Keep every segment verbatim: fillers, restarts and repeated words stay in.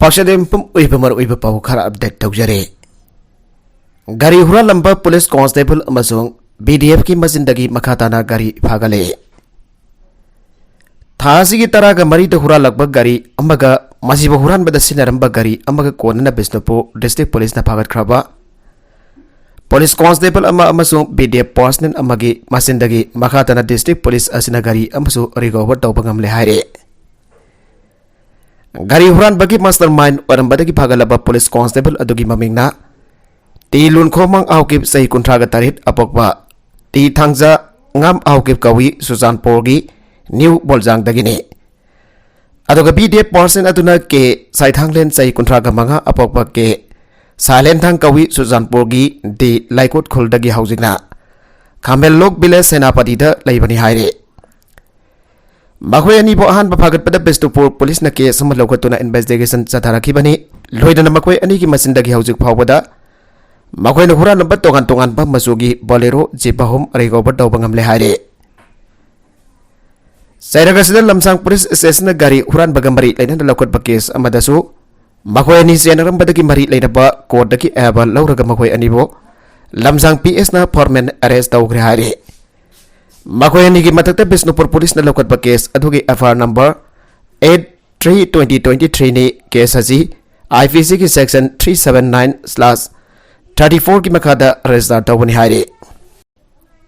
ꯄꯥꯎꯁꯦꯗꯦꯝ ꯄꯨꯝ ꯑꯣꯏꯕ ꯃꯔꯨꯑꯣꯏꯕ ꯄꯥꯎ ꯈꯔ ꯑꯞꯗꯦꯠ ꯇꯧꯖꯔꯦ꯫ ꯒꯥꯔꯤ ꯍꯨꯔꯥꯟꯂꯝꯕ ꯄꯨꯂꯤꯁ ꯀꯣꯟꯁꯇꯦꯕꯜ ꯑꯃꯁꯨꯡ ꯕꯤ ꯗꯤ ꯑꯦꯐꯀꯤ ꯃꯆꯤꯟꯗꯒꯤ ꯃꯈꯥ ꯇꯥꯅ ꯒꯥꯔꯤ ꯐꯥꯒꯠꯂꯦ꯫ ꯊꯥ ꯑꯁꯤꯒꯤ ꯇꯔꯥꯒ ꯃꯔꯤꯗ ꯍꯨꯔꯥꯜꯂꯛꯄ ꯒꯥꯔꯤ ꯑꯃꯒ, ꯃꯁꯤꯕꯨ ꯍꯨꯔꯥꯟꯕꯗ ꯁꯤꯖꯤꯟꯅꯔꯝꯕ ꯒꯥꯔꯤ ꯑꯃꯒ ꯀꯣꯟꯅꯅ ꯕꯤꯁꯅꯨꯄꯨꯔ ꯗꯤꯁꯇ꯭ꯔꯤꯛ ꯄꯨꯂꯤꯁꯅ ꯐꯥꯒꯠꯈ꯭ꯔꯕ꯫ ꯄꯨꯂꯤꯁ ꯀꯣꯟꯁꯇꯦꯕꯜ ꯑꯃ ꯑꯃꯁꯨꯡ ꯕꯤ ꯗꯤ ꯑꯦꯐ ꯄꯥꯔꯁꯅꯦꯜ ꯑꯃꯒꯤ ꯃꯆꯤꯟꯗꯒꯤ ꯃꯈꯥ ꯇꯥꯅ ꯗꯤꯁꯇ꯭ꯔꯤꯛ ꯄꯨꯂꯤꯁ ꯑꯁꯤꯅ ꯒꯥꯔꯤ ꯑꯃꯁꯨ ꯔꯤꯀꯣꯚꯔ ꯇꯧꯕ ꯉꯝꯂꯦ ꯍꯥꯏꯔꯦ꯫ ꯒꯥꯔꯤ ꯍꯨꯔꯥꯟꯕꯒꯤ ꯃꯥꯁꯇꯔ ꯃꯥꯏꯟ ꯑꯣꯏꯔꯝꯕꯗꯒꯤ ꯐꯒꯠꯂꯕ ꯄꯨꯂꯤꯁ ꯀꯣꯟꯁꯇꯦꯕꯜ ꯑꯗꯨꯒꯤ ꯃꯃꯤꯡꯅ ꯇꯤ ꯂꯨꯟꯈꯣꯃꯥꯡ ꯑꯍꯧꯀꯤꯞ, ꯆꯍꯤ ꯀꯨꯟꯊ꯭ꯔꯥꯒ ꯇꯔꯦꯠ, ꯑꯄꯣꯛꯄ ꯇꯤ ꯊꯥꯡꯖ ꯉꯥꯝ ꯑꯍꯧꯀꯤꯞ ꯀꯧꯏ, ꯆꯨꯔꯆꯥꯟꯄꯨꯔꯒꯤ ꯅ꯭ꯌꯨ ꯕꯣꯜꯖꯥꯡꯗꯒꯤꯅꯤ꯫ ꯑꯗꯨꯒ ꯕꯤ ꯗꯤ ꯑꯦꯐ ꯄꯥꯔꯁꯟ ꯑꯗꯨꯅ ꯀꯦ ꯁꯥꯏꯊꯥꯡꯂꯦꯟ, ꯆꯍꯤ ꯀꯨꯟꯊ꯭ꯔꯥꯒ ꯃꯉꯥ, ꯑꯄꯣꯛꯄ ꯀꯦ ꯁꯥꯏꯂꯦꯟꯊꯥꯡ ꯀꯧꯏ, ꯆꯨꯔꯆꯥꯟꯄꯨꯔꯒꯤ ꯗꯤ ꯂꯥꯏꯀꯣꯠ ꯈꯨꯜꯗꯒꯤ ꯍꯧꯖꯤꯛꯅ ꯈꯥꯃꯦꯜꯂꯣꯛ ꯚꯤꯂꯦꯖ, ꯁꯦꯅꯥꯄꯇꯤꯗ ꯂꯩꯕꯅꯤ ꯍꯥꯏꯔꯦ꯫ ꯃꯈꯣꯏ ꯑꯅꯤꯕꯨ ꯑꯍꯥꯟꯕ ꯐꯥꯒꯠꯄꯗ ꯕꯤꯁꯅꯨꯄꯨꯔ ꯄꯨꯂꯤꯁꯅ ꯀꯦꯁ ꯑꯃ ꯂꯧꯈꯠꯇꯨꯅ ꯏꯟꯚꯦꯁꯇꯤꯒꯦꯁꯟ ꯆꯠꯊꯔꯛꯈꯤꯕꯅꯤ꯫ ꯂꯣꯏꯅꯅ ꯃꯈꯣꯏ ꯑꯅꯤꯒꯤ ꯃꯆꯤꯟꯗꯒꯤ ꯍꯧꯖꯤꯛ ꯐꯥꯎꯕꯗ ꯃꯈꯣꯏꯅ ꯍꯨꯔꯥꯟꯂꯝꯕ ꯇꯣꯉꯥꯟ ꯇꯣꯉꯥꯟꯕ ꯃꯆꯨꯒꯤ ꯕꯣꯂꯦꯔꯣ ꯖꯤꯞ ꯑꯍꯨꯝ ꯔꯤꯀꯣꯚꯔ ꯇꯧꯕ ꯉꯝꯂꯦ ꯍꯥꯏꯔꯦ꯫ ꯆꯩꯔꯛ ꯑꯁꯤꯗ ꯂꯝꯁꯥꯡ ꯄꯨꯂꯤꯁ ꯁ꯭ꯇꯦꯁꯟꯅ ꯒꯥꯔꯤ ꯍꯨꯔꯥꯟꯕꯒ ꯃꯔꯤ ꯂꯩꯅꯅ ꯂꯧꯈꯠꯄ ꯀꯦꯁ ꯑꯃꯗꯁꯨ ꯃꯈꯣꯏ ꯑꯅꯤ ꯆꯦꯟꯅꯔꯝꯕꯗꯒꯤ ꯃꯔꯤ ꯂꯩꯅꯕ ꯀꯣꯔꯠꯇꯒꯤ ꯑꯌꯥꯕ ꯂꯧꯔꯒ ꯃꯈꯣꯏ ꯑꯅꯤꯕꯨ ꯂꯝꯁꯥꯡ ꯄꯤ ꯑꯦꯁꯅ ꯐꯣꯔꯃꯦꯜ ꯑꯦꯔꯦꯁ ꯇꯧꯈ꯭ꯔꯦ ꯍꯥꯏꯔꯤ꯫ ꯃꯈꯣꯏ ꯑꯅꯤꯒꯤ ꯃꯊꯛꯇ ꯕꯤꯁꯅꯨꯄꯨꯔ ꯄꯨꯂꯤꯁꯅ ꯂꯧꯈꯠꯄ ꯀꯦꯁ ꯑꯗꯨꯒꯤ F I R number eight three twenty twenty three ꯅꯤ꯫ ꯀꯦꯁ ꯑꯁꯤ ꯑꯥꯏ ꯄꯤ ꯁꯤꯒꯤ section three seven nine slash thirty four ꯒꯤ ꯃꯈꯥꯗ ꯔꯦꯖꯤꯁꯇꯥꯔ ꯇꯧꯕꯅꯤ ꯍꯥꯏꯔꯤ꯫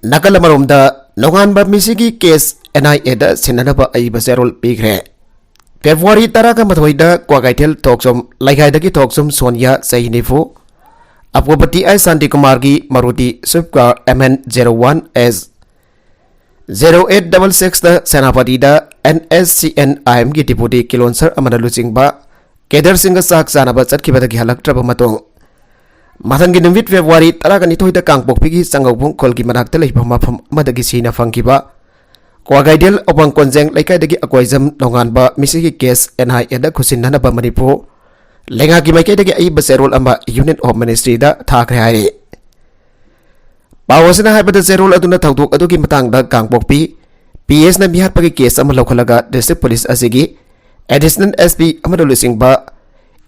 ꯅꯥꯀꯜ ꯑꯃꯔꯣꯝꯗ, ꯅꯣꯡꯉꯥꯟꯕ ꯃꯤꯁꯤꯒꯤ ꯀꯦꯁ ꯑꯦꯟ ꯑꯥꯏ ꯑꯦꯗ ꯁꯤꯟꯅꯅꯕ ꯑꯏꯕ ꯆꯦꯔꯣꯜ ꯄꯤꯈ꯭ꯔꯦ꯫ ꯐꯦꯕ꯭ꯔꯨꯋꯥꯔꯤ ꯇꯔꯥꯒ ꯃꯥꯊꯣꯏꯗ ꯀ꯭ꯋꯥꯀꯩꯊꯦꯜ ꯊꯣꯛꯆꯣꯝ ꯂꯩꯀꯥꯏꯗꯒꯤ ꯊꯣꯛꯆꯣꯝ ꯁꯣꯅꯤꯌꯥ, ꯆꯍꯤ ꯅꯤꯐꯨ, ꯑꯄꯣꯛꯄ ꯇꯤ ꯑꯥꯏ ꯁꯥꯟꯇꯤꯀꯨꯃꯥꯔꯒꯤ Maruti Swift car M N zero one S zero eight double six ꯇ ꯁꯦꯅꯥꯄꯇꯤꯗ ꯑꯦꯟ ꯑꯦꯁ ꯁꯤ ꯑꯦꯟ ꯑꯥꯏ ꯑꯦꯝꯒꯤ ꯗꯤꯄꯨꯇꯤ ꯀꯤꯂꯣꯟꯁꯔ ꯑꯃꯅ ꯂꯨꯆꯤꯡꯕ ꯀꯦꯗꯔꯁꯤꯡꯒ ꯆꯥꯛ ꯆꯥꯅꯕ ꯆꯠꯈꯤꯕꯗꯒꯤ ꯍꯜꯂꯛꯇ꯭ꯔꯕ ꯃꯇꯨꯡ, ꯃꯊꯪꯒꯤ ꯅꯨꯃꯤꯠ ꯐꯦꯕ꯭ꯔꯨꯋꯥꯔꯤ ꯇꯔꯥꯒ ꯅꯤꯊꯣꯏꯗ ꯀꯥꯡꯄꯣꯛꯄꯤꯒꯤ ꯆꯪꯉꯧꯕꯨꯡ ꯈꯨꯜꯒꯤ ꯃꯅꯥꯛꯇ ꯂꯩꯕ ꯃꯐꯝ ꯑꯃꯗꯒꯤ ꯁꯤꯅ ꯐꯪꯈꯤꯕ ꯀ꯭ꯋꯥꯀꯩꯊꯦꯜ ꯑꯣꯄꯪ ꯀꯣꯟꯖꯦꯡ ꯂꯩꯀꯥꯏꯗꯒꯤ ꯑꯀꯣꯏꯖꯝ ꯅꯣꯡꯉꯥꯟꯕ ꯃꯤꯁꯤꯒꯤ ꯀꯦꯁ ꯑꯦꯟ ꯑꯥꯏ ꯑꯦꯗ ꯈꯨꯠꯁꯤꯟꯅꯅꯕ ꯃꯅꯤꯄꯨꯔ ꯂꯩꯉꯥꯛꯀꯤ ꯃꯥꯏꯀꯩꯗꯒꯤ ꯑꯏꯕ ꯆꯦꯔꯣꯜ ꯑꯃ ꯌꯨꯅꯤꯌꯟ ꯍꯣꯝ ꯃꯤꯅꯤꯁꯇ꯭ꯔꯤꯗ ꯊꯥꯈ꯭ꯔꯦ ꯍꯥꯏꯔꯤ꯫ ꯄꯥꯎ ꯑꯁꯤꯅ ꯍꯥꯏꯕꯗ, ꯆꯦꯔꯣꯜ ꯑꯗꯨꯅ ꯊꯧꯗꯣꯛ ꯑꯗꯨꯒꯤ ꯃꯇꯥꯡꯗ ꯀꯥꯡꯄꯣꯛꯄꯤ ꯄꯤ ꯑꯦꯁꯅ ꯃꯤꯍꯥꯠꯄꯒꯤ ꯀꯦꯁ ꯑꯃ ꯂꯧꯈꯠꯂꯒ ꯗꯤꯁꯇ꯭ꯔꯤꯛ ꯄꯨꯂꯤꯁ ꯑꯁꯤꯒꯤ ꯑꯦꯗꯤꯁꯅꯦꯜ ꯑꯦꯁ ꯄꯤ ꯑꯃꯅ ꯂꯨꯆꯤꯡꯕ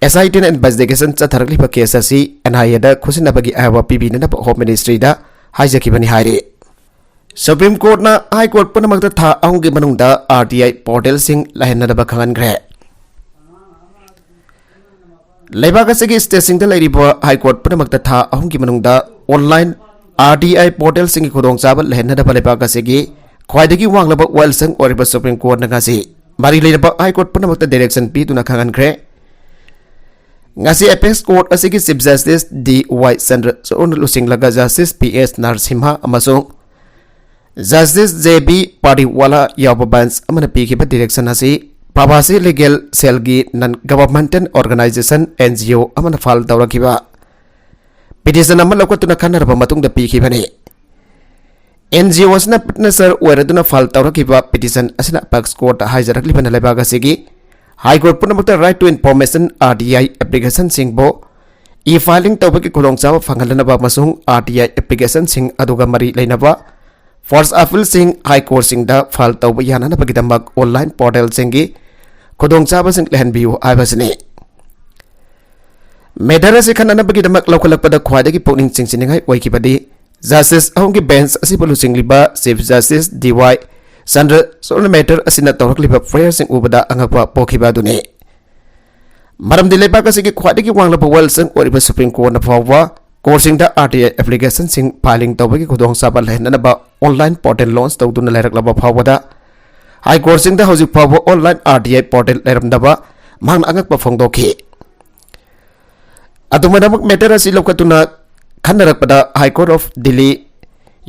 S I T ꯅ investigation ꯆꯠꯊꯔꯛꯂꯤꯕ case ꯑꯁꯤ N I A ꯗ ꯈꯨꯠꯁꯤꯟꯅꯕꯒꯤ ꯑꯌꯥꯕ ꯄꯤꯕꯤꯅꯅꯕ Home Ministry ꯗ ꯍꯥꯏꯖꯈꯤꯕꯅꯤ ꯍꯥꯏꯔꯤ꯫ Supreme Court ꯅ High Court ꯄꯨꯝꯅꯃꯛꯇ ꯊꯥ ꯑꯍꯨꯝꯒꯤ ꯃꯅꯨꯡꯗ R T I portal ꯁꯤꯡ ꯂꯩꯍꯟꯅꯅꯕ ꯈꯪꯍꯟꯈ꯭ꯔꯦ꯫ ꯂꯩꯕꯥꯛ ꯑꯁꯤꯒꯤ state ꯁꯤꯡꯗ ꯂꯩꯔꯤꯕ High Court ꯄꯨꯝꯅꯃꯛꯇ ꯊꯥ ꯑꯍꯨꯝꯒꯤ ꯃꯅꯨꯡꯗ online R T I portal ꯁꯤꯡꯒꯤ ꯈꯨꯗꯣꯡꯆꯥꯕ ꯂꯩꯍꯟꯅꯅꯕ ꯂꯩꯕꯥꯛ ꯑꯁꯤꯒꯤ ꯈ꯭ꯋꯥꯏꯗꯒꯤ ꯋꯥꯡꯂꯕ ꯋꯥꯌꯦꯜꯁꯪ ꯑꯣꯏꯔꯤꯕ Supreme Court ꯅ ꯉꯁꯤ ꯃꯔꯤ ꯂꯩꯅꯕ High Court ꯄꯨꯝꯅꯃꯛꯇ direction ꯄꯤꯗꯨꯅ ꯈꯪꯍꯟꯈ꯭ꯔꯦ꯫ ꯉꯁꯤ Apex Court ꯑꯁꯤꯒꯤ Chief Justice D Y ꯆꯟꯗ꯭ꯔꯆꯨꯗꯅ ꯂꯨꯆꯤꯡꯂꯒ Justice P S Narasimha ꯑꯃꯁꯨꯡ Justice J B ꯄꯥꯔꯗꯤꯋꯥꯂꯥ ꯌꯥꯎꯕ bench ꯑꯃꯅ ꯄꯤꯈꯤꯕ direction ꯑꯁꯤ Prabhasi Legal Cell ꯒꯤ non governmental organization, N G O, ꯑꯃꯅ file ꯇꯧꯔꯛꯈꯤꯕ petition ꯑꯃ ꯂꯧꯈꯠꯇꯨꯅ ꯈꯟꯅꯔꯕ ꯃꯇꯨꯡꯗ ꯄꯤꯈꯤꯕꯅꯤ꯫ N G O ꯑꯁꯤꯅ petitioner ꯑꯣꯏꯔꯗꯨꯅ file ꯇꯧꯔꯛꯈꯤꯕ petition ꯑꯁꯤꯅ Apex Court ꯇ ꯍꯥꯏꯖꯔꯛꯂꯤꯕꯅ ꯂꯩꯕꯥꯛ ꯑꯁꯤꯒꯤ High Court ꯄꯨꯝꯅꯃꯛꯇ Right to Information, R T I application ꯁꯤꯡꯕꯨ e-filing ꯇꯧꯕꯒꯤ ꯈꯨꯗꯣꯡꯆꯥꯕ ꯐꯪꯍꯟꯅꯕ ꯑꯃꯁꯨꯡ R T I application ꯁꯤꯡ ꯑꯗꯨꯒ ꯃꯔꯤ ꯂꯩꯅꯕ first appeal ꯁꯤꯡ High Court ꯁꯤꯡꯗ file ꯇꯧꯕ ꯌꯥꯅꯅꯕꯒꯤꯗꯃꯛ online portal ꯁꯤꯡꯒꯤ ꯈꯨꯗꯣꯡꯆꯥꯕꯁꯤꯡ ꯂꯩꯍꯟꯕꯤꯌꯨ ꯍꯥꯏꯕꯁꯤꯅꯤ꯫ Matter ꯑꯁꯤ ꯈꯟꯅꯅꯕꯒꯤꯗꯃꯛ ꯂꯧꯈꯠꯂꯛꯄꯗ ꯈ꯭ꯋꯥꯏꯗꯒꯤ ꯄꯨꯛꯅꯤꯡ ꯆꯤꯡꯁꯤꯟꯅꯤꯡꯉꯥꯏ ꯑꯣꯏꯈꯤꯕꯗꯤ Justice ꯑꯍꯨꯝꯒꯤ bench ꯑꯁꯤꯕꯨ ꯂꯨꯆꯤꯡꯂꯤꯕ Chief Justice D Y ꯆꯟꯗ꯭ꯔꯆꯨꯗ matter ꯑꯁꯤꯅ ꯇꯧꯔꯛꯂꯤꯕ prayer ꯁꯤꯡ ꯎꯕꯗ ꯑꯉꯛꯄ ꯄꯣꯛꯈꯤꯕ ꯑꯗꯨꯅꯤ꯫ ꯃꯔꯝꯗꯤ ꯂꯩꯕꯥꯛ ꯑꯁꯤꯒꯤ ꯈ꯭ꯋꯥꯏꯗꯒꯤ ꯋꯥꯡꯂꯕ ꯋꯥꯌꯦꯜꯁꯪ ꯑꯣꯏꯔꯤꯕ Supreme Court ꯅ ꯐꯥꯎꯕ court ꯁꯤꯡꯗ R T I application ꯁꯤꯡ filing ꯇꯧꯕꯒꯤ ꯈꯨꯗꯣꯡꯆꯥꯕ ꯂꯩꯍꯟꯅꯅꯕ online portal launch ꯇꯧꯗꯨꯅ ꯂꯩꯔꯛꯂꯕ ꯐꯥꯎꯕꯗ High Court ꯁꯤꯡꯗ ꯍꯧꯖꯤꯛ ꯐꯥꯎꯕ online R T I portal ꯂꯩꯔꯝꯗꯕ ꯃꯍꯥꯛꯅ ꯑꯉꯛꯄ ꯐꯣꯡꯗꯣꯛꯈꯤ꯫ ꯑꯗꯨꯝ ꯑꯣꯏꯅꯃꯛ, matter ꯑꯁꯤ ꯂꯧꯈꯠꯇꯨꯅ ꯈꯟꯅꯔꯛꯄꯗ High Court of Delhi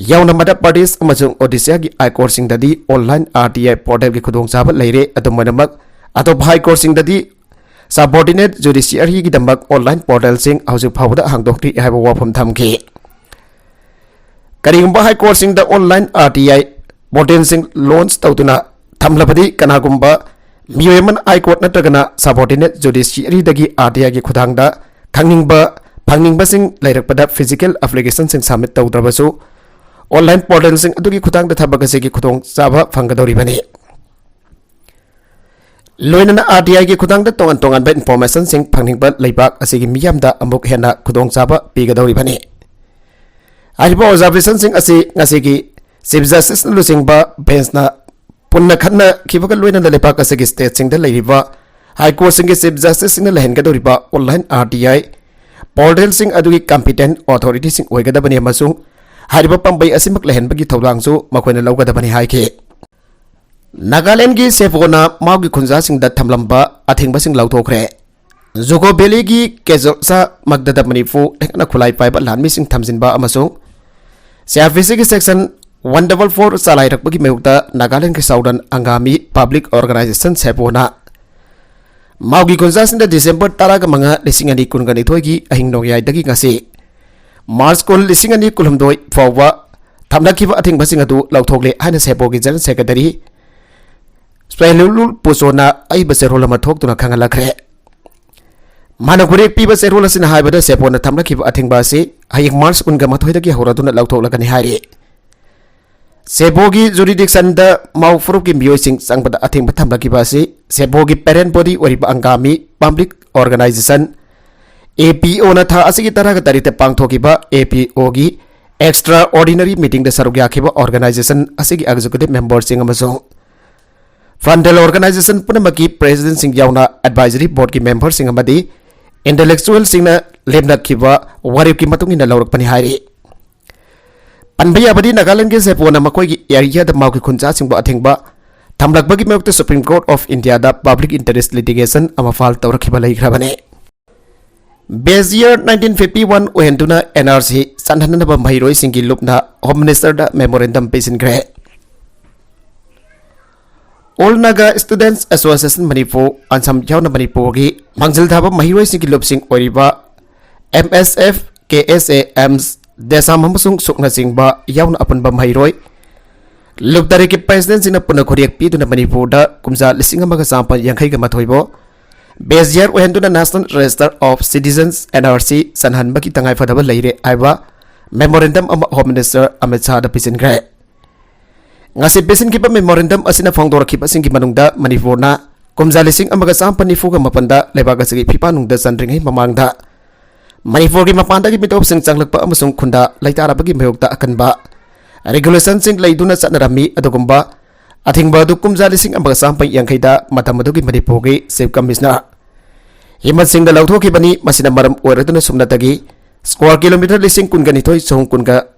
ꯌꯥꯎꯅ Madhya Pradesh ꯑꯃꯁꯨꯡ Odisha ꯒꯤ High Court ꯁꯤꯡꯗꯗꯤ online R T I portal ꯒꯤ ꯈꯨꯗꯣꯡꯆꯥꯕ ꯂꯩꯔꯦ꯫ ꯑꯗꯨꯝ ꯑꯣꯏꯅꯃꯛ, ꯑꯇꯣꯞꯄ High Court ꯁꯤꯡꯗꯗꯤ subordinate judiciary ꯒꯤꯗꯃꯛ online portal ꯁꯤꯡ ꯍꯧꯖꯤꯛ ꯐꯥꯎꯕꯗ ꯍꯥꯡꯗꯣꯛꯇ꯭ꯔꯤ ꯍꯥꯏꯕ ꯋꯥꯐꯝ ꯊꯝꯈꯤ꯫ ꯀꯔꯤꯒꯨꯝꯕ High Court ꯁꯤꯡꯗ online R T I portal ꯁꯤꯡ launch ꯇꯧꯗꯨꯅ ꯊꯝꯂꯕꯗꯤ, ꯀꯅꯥꯒꯨꯝꯕ ꯃꯤꯑꯣꯏ ꯑꯃꯅ High Court ꯅꯠꯇ꯭ꯔꯒꯅ subordinate judiciary ꯗꯒꯤ R T I ꯒꯤ ꯈꯨꯠꯊꯥꯡꯗ ꯈꯪꯅꯤꯡꯕ, ꯐꯪꯅꯤꯡꯕꯁꯤꯡ ꯂꯩꯔꯛꯄꯗ physical application ꯁꯤꯡ submit ꯇꯧꯗ꯭ꯔꯕꯁꯨ online portal ꯁꯤꯡ ꯑꯗꯨꯒꯤ ꯈꯨꯠꯊꯥꯡꯗ ꯊꯕꯛ ꯑꯁꯤꯒꯤ ꯈꯨꯗꯣꯡꯆꯥꯕ ꯐꯪꯒꯗꯧꯔꯤꯕꯅꯤ꯫ ꯂꯣꯏꯅꯅ ꯑꯥꯔ ꯇꯤ ꯑꯥꯏꯒꯤ ꯈꯨꯊꯥꯡꯗ ꯇꯣꯉꯥꯟ ꯇꯣꯉꯥꯟꯕ ꯏꯟꯐꯣꯔꯃꯦꯁꯟꯁꯤꯡ ꯐꯪꯅꯤꯡꯕ ꯂꯩꯕꯥꯛ ꯑꯁꯤꯒꯤ ꯃꯤꯌꯥꯝꯗ ꯑꯃꯨꯛ ꯍꯦꯟꯅ ꯈꯨꯗꯣꯡꯆꯥꯕ ꯄꯤꯒꯗꯧꯔꯤꯕꯅꯤ꯫ ꯍꯥꯏꯔꯤꯕ ꯑꯣꯕꯖꯥꯔꯕꯦꯁꯟꯁꯤꯡ ꯑꯁꯤ ꯉꯁꯤꯒꯤ ꯆꯤꯐ ꯖꯁꯇꯤꯁꯅ ꯂꯨꯆꯤꯡꯕ ꯕꯦꯟꯁꯅ ꯄꯨꯟꯅ ꯈꯟꯅꯈꯤꯕꯒ ꯂꯣꯏꯅꯅ ꯂꯩꯕꯥꯛ ꯑꯁꯤꯒꯤ ꯁ꯭ꯇꯦꯠꯁꯤꯡꯗ ꯂꯩꯔꯤꯕ ꯍꯥꯏ ꯀꯣꯔꯠꯁꯤꯡꯒꯤ ꯆꯤꯐ ꯖꯁꯇꯤꯁꯁꯤꯡꯅ ꯂꯩꯍꯟꯒꯗꯧꯔꯤꯕ ꯑꯣꯟꯂꯥꯏꯟ ꯑꯥꯔ ꯇꯤ ꯑꯥꯏ ꯄꯣꯔꯇꯦꯜꯁꯤꯡ ꯑꯗꯨꯒꯤ ꯀꯝꯄꯤꯇꯦꯟ ꯑꯣꯊꯣꯔꯤꯇꯤꯁꯤꯡ ꯑꯣꯏꯒꯗꯕꯅꯤ ꯑꯃꯁꯨꯡ ꯍꯥꯏꯔꯤꯕ ꯄꯥꯝꯕꯩ ꯑꯁꯤꯃꯛ ꯂꯩꯍꯟꯕꯒꯤ ꯊꯧꯗꯥꯡꯁꯨ ꯃꯈꯣꯏꯅ ꯂꯧꯒꯗꯕꯅꯤ ꯍꯥꯏꯈꯤ꯫ ꯅꯥꯒꯥꯂꯦꯟꯗꯒꯤ ꯁꯦꯕꯣꯅ ꯃꯥꯎꯒꯤ ꯈꯨꯟꯖꯥꯁꯤꯡꯗ ꯊꯝꯂꯝꯕ ꯑꯊꯤꯡꯕꯁꯤꯡ ꯂꯧꯊꯣꯛꯈ꯭ꯔꯦ꯫ ꯖꯨꯀꯣ ꯚꯦꯂꯤꯒꯤ ꯀꯦꯖꯣꯁꯥ ꯃꯛꯇꯗ ꯃꯅꯤꯄꯨꯔ ꯂꯩꯉꯥꯛꯅ ꯈꯨꯠꯂꯥꯏ ꯄꯥꯏꯕ ꯂꯥꯟꯃꯤꯁꯤꯡ ꯊꯝꯖꯤꯟꯕ ꯑꯃꯁꯨꯡ ꯁꯤ ꯑꯥꯔ ꯄꯤ ꯁꯤꯒꯤ ꯁꯦꯛꯁꯟ ꯋꯥꯟ ꯗꯕꯜ ꯐꯣꯔ ꯆꯂꯥꯏꯔꯛꯄꯒꯤ ꯃꯥꯌꯣꯛꯇ ꯅꯥꯒꯥꯂꯦꯟꯒꯤ southern Angami public organisation ꯁꯦꯕꯣꯅ ꯃꯥꯎꯒꯤ ꯈꯨꯟꯖꯥꯁꯤꯡꯗ December ꯇꯔꯥꯃꯉꯥ, ꯂꯤꯁꯤꯡ ꯑꯅꯤ ꯀꯨꯟꯅꯤꯊꯣꯏꯒꯤ ꯑꯍꯤꯡ ꯅꯣꯡꯌꯥꯏꯗꯒꯤ ꯉꯁꯤ ꯃꯥꯔꯆ ꯀꯨꯟ, ꯂꯤꯁꯤꯡ ꯑꯅꯤ ꯀꯨꯟꯍꯨꯝꯗꯣꯏ ꯐꯥꯎꯕ ꯊꯝꯂꯛꯈꯤꯕ ꯑꯊꯤꯡꯕꯁꯤꯡ ꯑꯗꯨ ꯂꯧꯊꯣꯛꯂꯦ ꯍꯥꯏꯅ ꯁꯦꯕꯣꯒꯤ ꯖꯦꯅꯔꯦꯜ ꯁꯦꯀ꯭ꯔꯦꯇꯔꯤ ꯁ꯭ꯋꯦꯂꯨꯂꯨ ꯄꯨꯆꯣꯅ ꯑꯏꯕ ꯆꯦꯔꯣꯜ ꯑꯃ ꯊꯣꯛꯇꯨꯅ ꯈꯪꯍꯜꯂꯛꯈ꯭ꯔꯦ꯫ ꯃꯥꯅ ꯈꯨꯔꯦꯛ ꯄꯤꯕ ꯆꯦꯔꯣꯜ ꯑꯁꯤꯅ ꯍꯥꯏꯕꯗ ꯁꯦꯕꯣꯅ ꯊꯝꯂꯛꯈꯤꯕ ꯑꯊꯤꯡꯕ ꯑꯁꯤ ꯍꯌꯦꯡ ꯃꯥꯔꯆ ꯀꯨꯟꯒ ꯃꯥꯊꯣꯏꯗꯒꯤ ꯍꯧꯔꯗꯨꯅ ꯂꯧꯊꯣꯛꯂꯒꯅꯤ ꯍꯥꯏꯔꯤ꯫ ꯁꯦꯕꯣꯒꯤ ꯖꯨꯔꯤꯗꯤꯛꯁꯟꯗ ꯃꯥꯎ ꯐꯨꯔꯨꯞꯀꯤ ꯃꯤꯑꯣꯏꯁꯤꯡ ꯆꯪꯕꯗ ꯑꯊꯤꯡꯕ ꯊꯝꯂꯛꯈꯤꯕ ꯑꯁꯤ ꯁꯦꯕꯣꯒꯤ ꯄꯦꯔꯦꯟ ꯕꯣꯗꯤ ꯑꯣꯏꯔꯤꯕ ꯑꯪꯒꯥꯃꯤ ꯄꯕ꯭ꯂꯤꯛ ꯑꯣꯔꯒꯅꯥꯏꯖꯦꯁꯟ, ꯑꯦ ꯄꯤ ꯑꯣꯅ ꯊꯥ ꯑꯁꯤꯒꯤ ꯇꯔꯥꯒ ꯇꯔꯦꯠꯇ ꯄꯥꯡꯊꯣꯛꯈꯤꯕ ꯑꯦ ꯄꯤ ꯑꯣꯒꯤ ꯑꯦꯛꯁꯇ꯭ꯔꯥ ꯑꯣꯔꯗꯤꯅꯔꯤ ꯃꯤꯇꯤꯡꯗ ꯁꯔꯨꯛ ꯌꯥꯈꯤꯕ ꯑꯣꯔꯒꯅꯥꯏꯖꯦꯁꯟ ꯑꯁꯤꯒꯤ ꯑꯦꯛꯖꯤꯀ꯭ꯌꯨꯇꯤꯚ ꯃꯦꯝꯕꯔꯁꯤꯡ ꯑꯃꯁꯨꯡ ꯐ꯭ꯔꯟꯇꯦꯜ ꯑꯣꯔꯒꯅꯥꯏꯖꯦꯁꯟ ꯄꯨꯝꯅꯃꯛꯀꯤ ꯄ꯭ꯔꯦꯁꯤꯗꯦꯟꯠꯁꯤꯡ ꯌꯥꯎꯅ ꯑꯦꯗꯚꯥꯏꯖꯔꯤ ꯕꯣꯔꯗꯀꯤ ꯃꯦꯝꯕꯔꯁꯤꯡ ꯑꯃꯗꯤ ꯏꯟꯇꯦꯂꯦꯛꯆꯨꯑꯦꯜꯁꯤꯡꯅ ꯂꯦꯞꯅꯈꯤꯕ ꯋꯥꯔꯦꯞꯀꯤ ꯃꯇꯨꯡ ꯏꯟꯅ ꯂꯧꯔꯛꯄꯅꯤ ꯍꯥꯏꯔꯤ꯫ ꯄꯟꯕ ꯌꯥꯕꯗꯤ, ꯅꯥꯒꯥꯂꯦꯟꯗꯒꯤ ꯁꯦꯕꯣꯅ ꯃꯈꯣꯏꯒꯤ ꯑꯦꯔꯤꯌꯥꯗ ꯃꯥꯎꯒꯤ ꯈꯨꯟꯖꯥꯁꯤꯡꯕꯨ ꯑꯊꯤꯡꯕ ꯊꯝꯂꯛꯄꯒꯤ ꯃꯥꯌꯣꯛꯇ ꯁꯨꯄ꯭ꯔꯤꯝ ꯀꯣꯔꯠ ꯑꯣꯐ ꯏꯟꯗꯤꯌꯥꯗ ꯄꯕ꯭ꯂꯤꯛ ꯏꯟꯇꯔꯦꯁ ꯂꯤꯇꯤꯒꯦꯁꯟ ꯑꯃ ꯐꯥꯏꯜ ꯇꯧꯔꯛꯈꯤꯕ ꯂꯩꯈ꯭ꯔꯕꯅꯤ꯫ Base year nineteen fifty one ꯑꯣꯏꯍꯟꯗꯨꯅ ꯑꯦꯟ ꯑꯥꯔ ꯁꯤ ꯆꯠꯍꯟꯅꯕ ꯃꯍꯩꯔꯣꯏꯁꯤꯡꯒꯤ ꯂꯨꯞꯅ ꯍꯣꯝ ꯃꯤꯅꯤꯁꯇꯔꯗ ꯃꯦꯃꯣꯔꯦꯟꯗꯝ ꯄꯤꯁꯤꯟꯈ꯭ꯔꯦ꯫ All Naga Students Association Manipur, ꯑꯟꯁꯝ ꯌꯥꯎꯅ ꯃꯅꯤꯄꯨꯔꯒꯤ ꯃꯥꯡꯖꯤꯜ ꯊꯥꯕ ꯃꯍꯩꯔꯣꯏꯁꯤꯡꯒꯤ ꯂꯨꯞꯁꯤꯡ ꯑꯣꯏꯔꯤꯕ M S F, K S A, ꯑꯦꯝꯁ, ꯗꯦꯁꯥꯝ ꯑꯃꯁꯨꯡ ꯁꯨꯛꯅꯆꯤꯡꯕ ꯌꯥꯎꯅ ꯑꯄꯨꯟꯕ ꯃꯍꯩꯔꯣꯏ ꯂꯨꯞ ꯇꯔꯦꯠꯀꯤ ꯄ꯭ꯔꯦꯁꯤꯗꯦꯟꯠꯁꯤꯡꯅ ꯄꯨꯟꯅ ꯈꯨꯔꯦꯛ ꯄꯤꯗꯨꯅ ꯃꯅꯤꯄꯨꯔꯗ ꯀꯨꯝꯖꯥ ꯂꯤꯁꯤꯡ ꯑꯃꯒ ꯆꯥꯃꯥꯄꯟ ꯌꯥꯡꯈꯩꯒ ꯃꯥꯊꯣꯏꯕꯨ ꯕꯦꯁ ꯌꯔ ꯑꯣꯏꯍꯟꯗꯨꯅ National Register of Citizens, N R C, ꯆꯟꯍꯟꯕꯒꯤ ꯇꯉꯥꯏꯐꯗꯕ ꯂꯩꯔꯦ ꯍꯥꯏꯕ ꯃꯦꯃꯣꯔꯦꯟꯗꯝ ꯑꯃ ꯍꯣꯝ ꯃꯤꯅꯤꯁꯇꯔ ꯑꯃꯤꯠ ꯁꯥꯍꯗ ꯄꯤꯁꯤꯟꯈ꯭ꯔꯦ꯫ ꯉꯁꯤ ꯄꯤꯁꯤꯟꯈꯤꯕ ꯃꯦꯃꯣꯔꯦꯟꯗꯝ ꯑꯁꯤꯅ ꯐꯣꯡꯗꯣꯔꯛꯈꯤꯕꯁꯤꯡꯒꯤ ꯃꯅꯨꯡꯗ ꯃꯅꯤꯄꯨꯔꯅ ꯀꯨꯝꯖꯥ ꯂꯤꯁꯤꯡ ꯑꯃꯒ ꯆꯥꯃꯥꯄꯟ ꯅꯤꯐꯨꯒ ꯃꯥꯄꯟꯗ ꯂꯩꯕꯥꯛ ꯑꯁꯤꯒꯤ ꯐꯤꯐꯥ ꯅꯨꯡꯗ ꯆꯟꯗ꯭ꯔꯤꯉꯩ ꯃꯃꯥꯡꯗ ꯃꯅꯤꯄꯨꯔꯒꯤ ꯃꯄꯥꯟꯗꯒꯤ ꯃꯤꯇꯣꯞꯁꯤꯡ ꯆꯪꯂꯛꯄ ꯑꯃꯁꯨꯡ ꯈꯨꯟꯗꯥ ꯂꯩꯇꯥꯔꯕꯒꯤ ꯃꯥꯌꯣꯛꯇ ꯑꯀꯟꯕ ꯔꯤꯒꯨꯂꯦꯁꯟꯁꯤꯡ ꯂꯩꯗꯨꯅ ꯆꯠꯅꯔꯝꯃꯤ꯫ ꯑꯗꯨꯒꯨꯝꯕ ꯑꯊꯤꯡꯕ ꯑꯗꯨ ꯀꯨꯝꯖꯥ ꯂꯤꯁꯤꯡ ꯑꯃꯒ ꯆꯥꯃꯥꯄꯟ ꯌꯥꯡꯈꯩꯗ ꯃꯇꯝ ꯑꯗꯨꯒꯤ ꯃꯅꯤꯄꯨꯔꯒꯤ ꯆꯤꯐ ꯀꯃꯤꯁꯅꯔ ꯍꯤꯃꯟ ꯁꯤꯡꯅ ꯂꯧꯊꯣꯛꯈꯤꯕꯅꯤ꯫ ꯃꯁꯤꯅ ꯃꯔꯝ ꯑꯣꯏꯔꯗꯨꯅ ꯁꯨꯞꯅꯇꯒꯤ ꯁ꯭ꯀ꯭ꯋꯥꯔ ꯀꯤꯂꯣꯃꯤꯇꯔ ꯂꯤꯁꯤꯡ ꯀꯨꯟꯒ ꯅꯤꯊꯣꯏ ꯆꯍꯨꯝ ꯀꯨꯟꯒ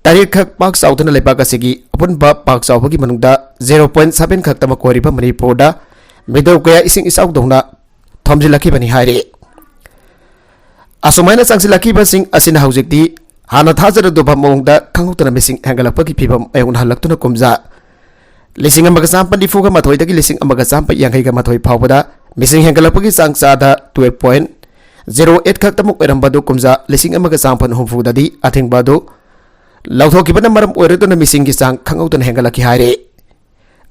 ꯇꯔꯦꯠ ꯈꯛ ꯄꯥꯛ ꯆꯥꯎꯗꯨꯅ ꯂꯩꯕꯥꯛ ꯑꯁꯤꯒꯤ ꯑꯄꯨꯟꯕ ꯄꯥꯛ ꯆꯥꯎꯕꯒꯤ ꯃꯅꯨꯡꯗ ꯖꯦꯔꯣ ꯄꯣꯏꯟꯠ ꯁꯚꯦꯟ ꯈꯛꯇꯃꯛ ꯑꯣꯏꯔꯤꯕ ꯃꯅꯤꯄꯨꯔꯗ ꯃꯤꯇꯣꯞ ꯀꯌꯥ ꯏꯁꯤꯡ ꯏꯆꯥꯎꯗꯧꯅ ꯊꯣꯝꯖꯤꯜꯂꯛꯈꯤꯕꯅꯤ ꯍꯥꯏꯔꯤ꯫ ꯑꯁꯨꯃꯥꯏꯅ ꯆꯪꯁꯤꯜꯂꯛꯈꯤꯕꯁꯤꯡ ꯑꯁꯤꯅ ꯍꯧꯖꯤꯛꯇꯤ ꯍꯥꯟꯅ ꯊꯥꯖꯔꯨꯗꯕ ꯃꯑꯣꯡꯗ ꯈꯪꯍꯧꯗꯅ ꯃꯤꯁꯤꯡ ꯍꯦꯟꯒꯠꯂꯛꯄꯒꯤ ꯐꯤꯕꯝ ꯃꯥꯌꯣꯛꯅꯍꯜꯂꯛꯇꯨꯅ ꯀꯨꯝꯖꯥ ꯂꯤꯁꯤꯡ ꯑꯃꯒ ꯆꯥꯃꯥꯄꯟ ꯅꯤꯐꯨꯒ ꯃꯥꯊꯣꯏꯗꯒꯤ ꯂꯤꯁꯤꯡ ꯑꯃꯒ ꯆꯥꯃꯥꯄꯟ ꯌꯥꯡꯈꯩꯒ ꯃꯥꯊꯣꯏ ꯐꯥꯎꯕꯗ ꯃꯤꯁꯤꯡ ꯍꯦꯟꯒꯠꯂꯛꯄꯒꯤ ꯆꯥꯡ ꯆꯥꯗ ꯇꯨꯌꯦꯜꯐ ꯄꯣꯏꯟꯠ ꯖꯦꯔꯣ ꯑꯩꯠ ꯈꯛꯇꯃꯛ ꯑꯣꯏꯔꯝꯕꯗꯨ ꯀꯨꯝꯖꯥ ꯂꯤꯁꯤꯡ ꯑꯃꯒ ꯆꯥꯃꯥꯄꯟ ꯍꯨꯝꯐꯨꯗꯗꯤ ꯑꯊꯤꯡꯕ ꯑꯗꯨ ꯂꯧꯊꯣꯛꯈꯤꯕꯅ ꯃꯔꯝ ꯑꯣꯏꯔꯗꯨꯅ ꯃꯤꯁꯤꯡꯒꯤ ꯆꯥꯡ ꯈꯪꯍꯧꯗꯅ ꯍꯦꯟꯒꯠꯂꯛꯈꯤ ꯍꯥꯏꯔꯤ꯫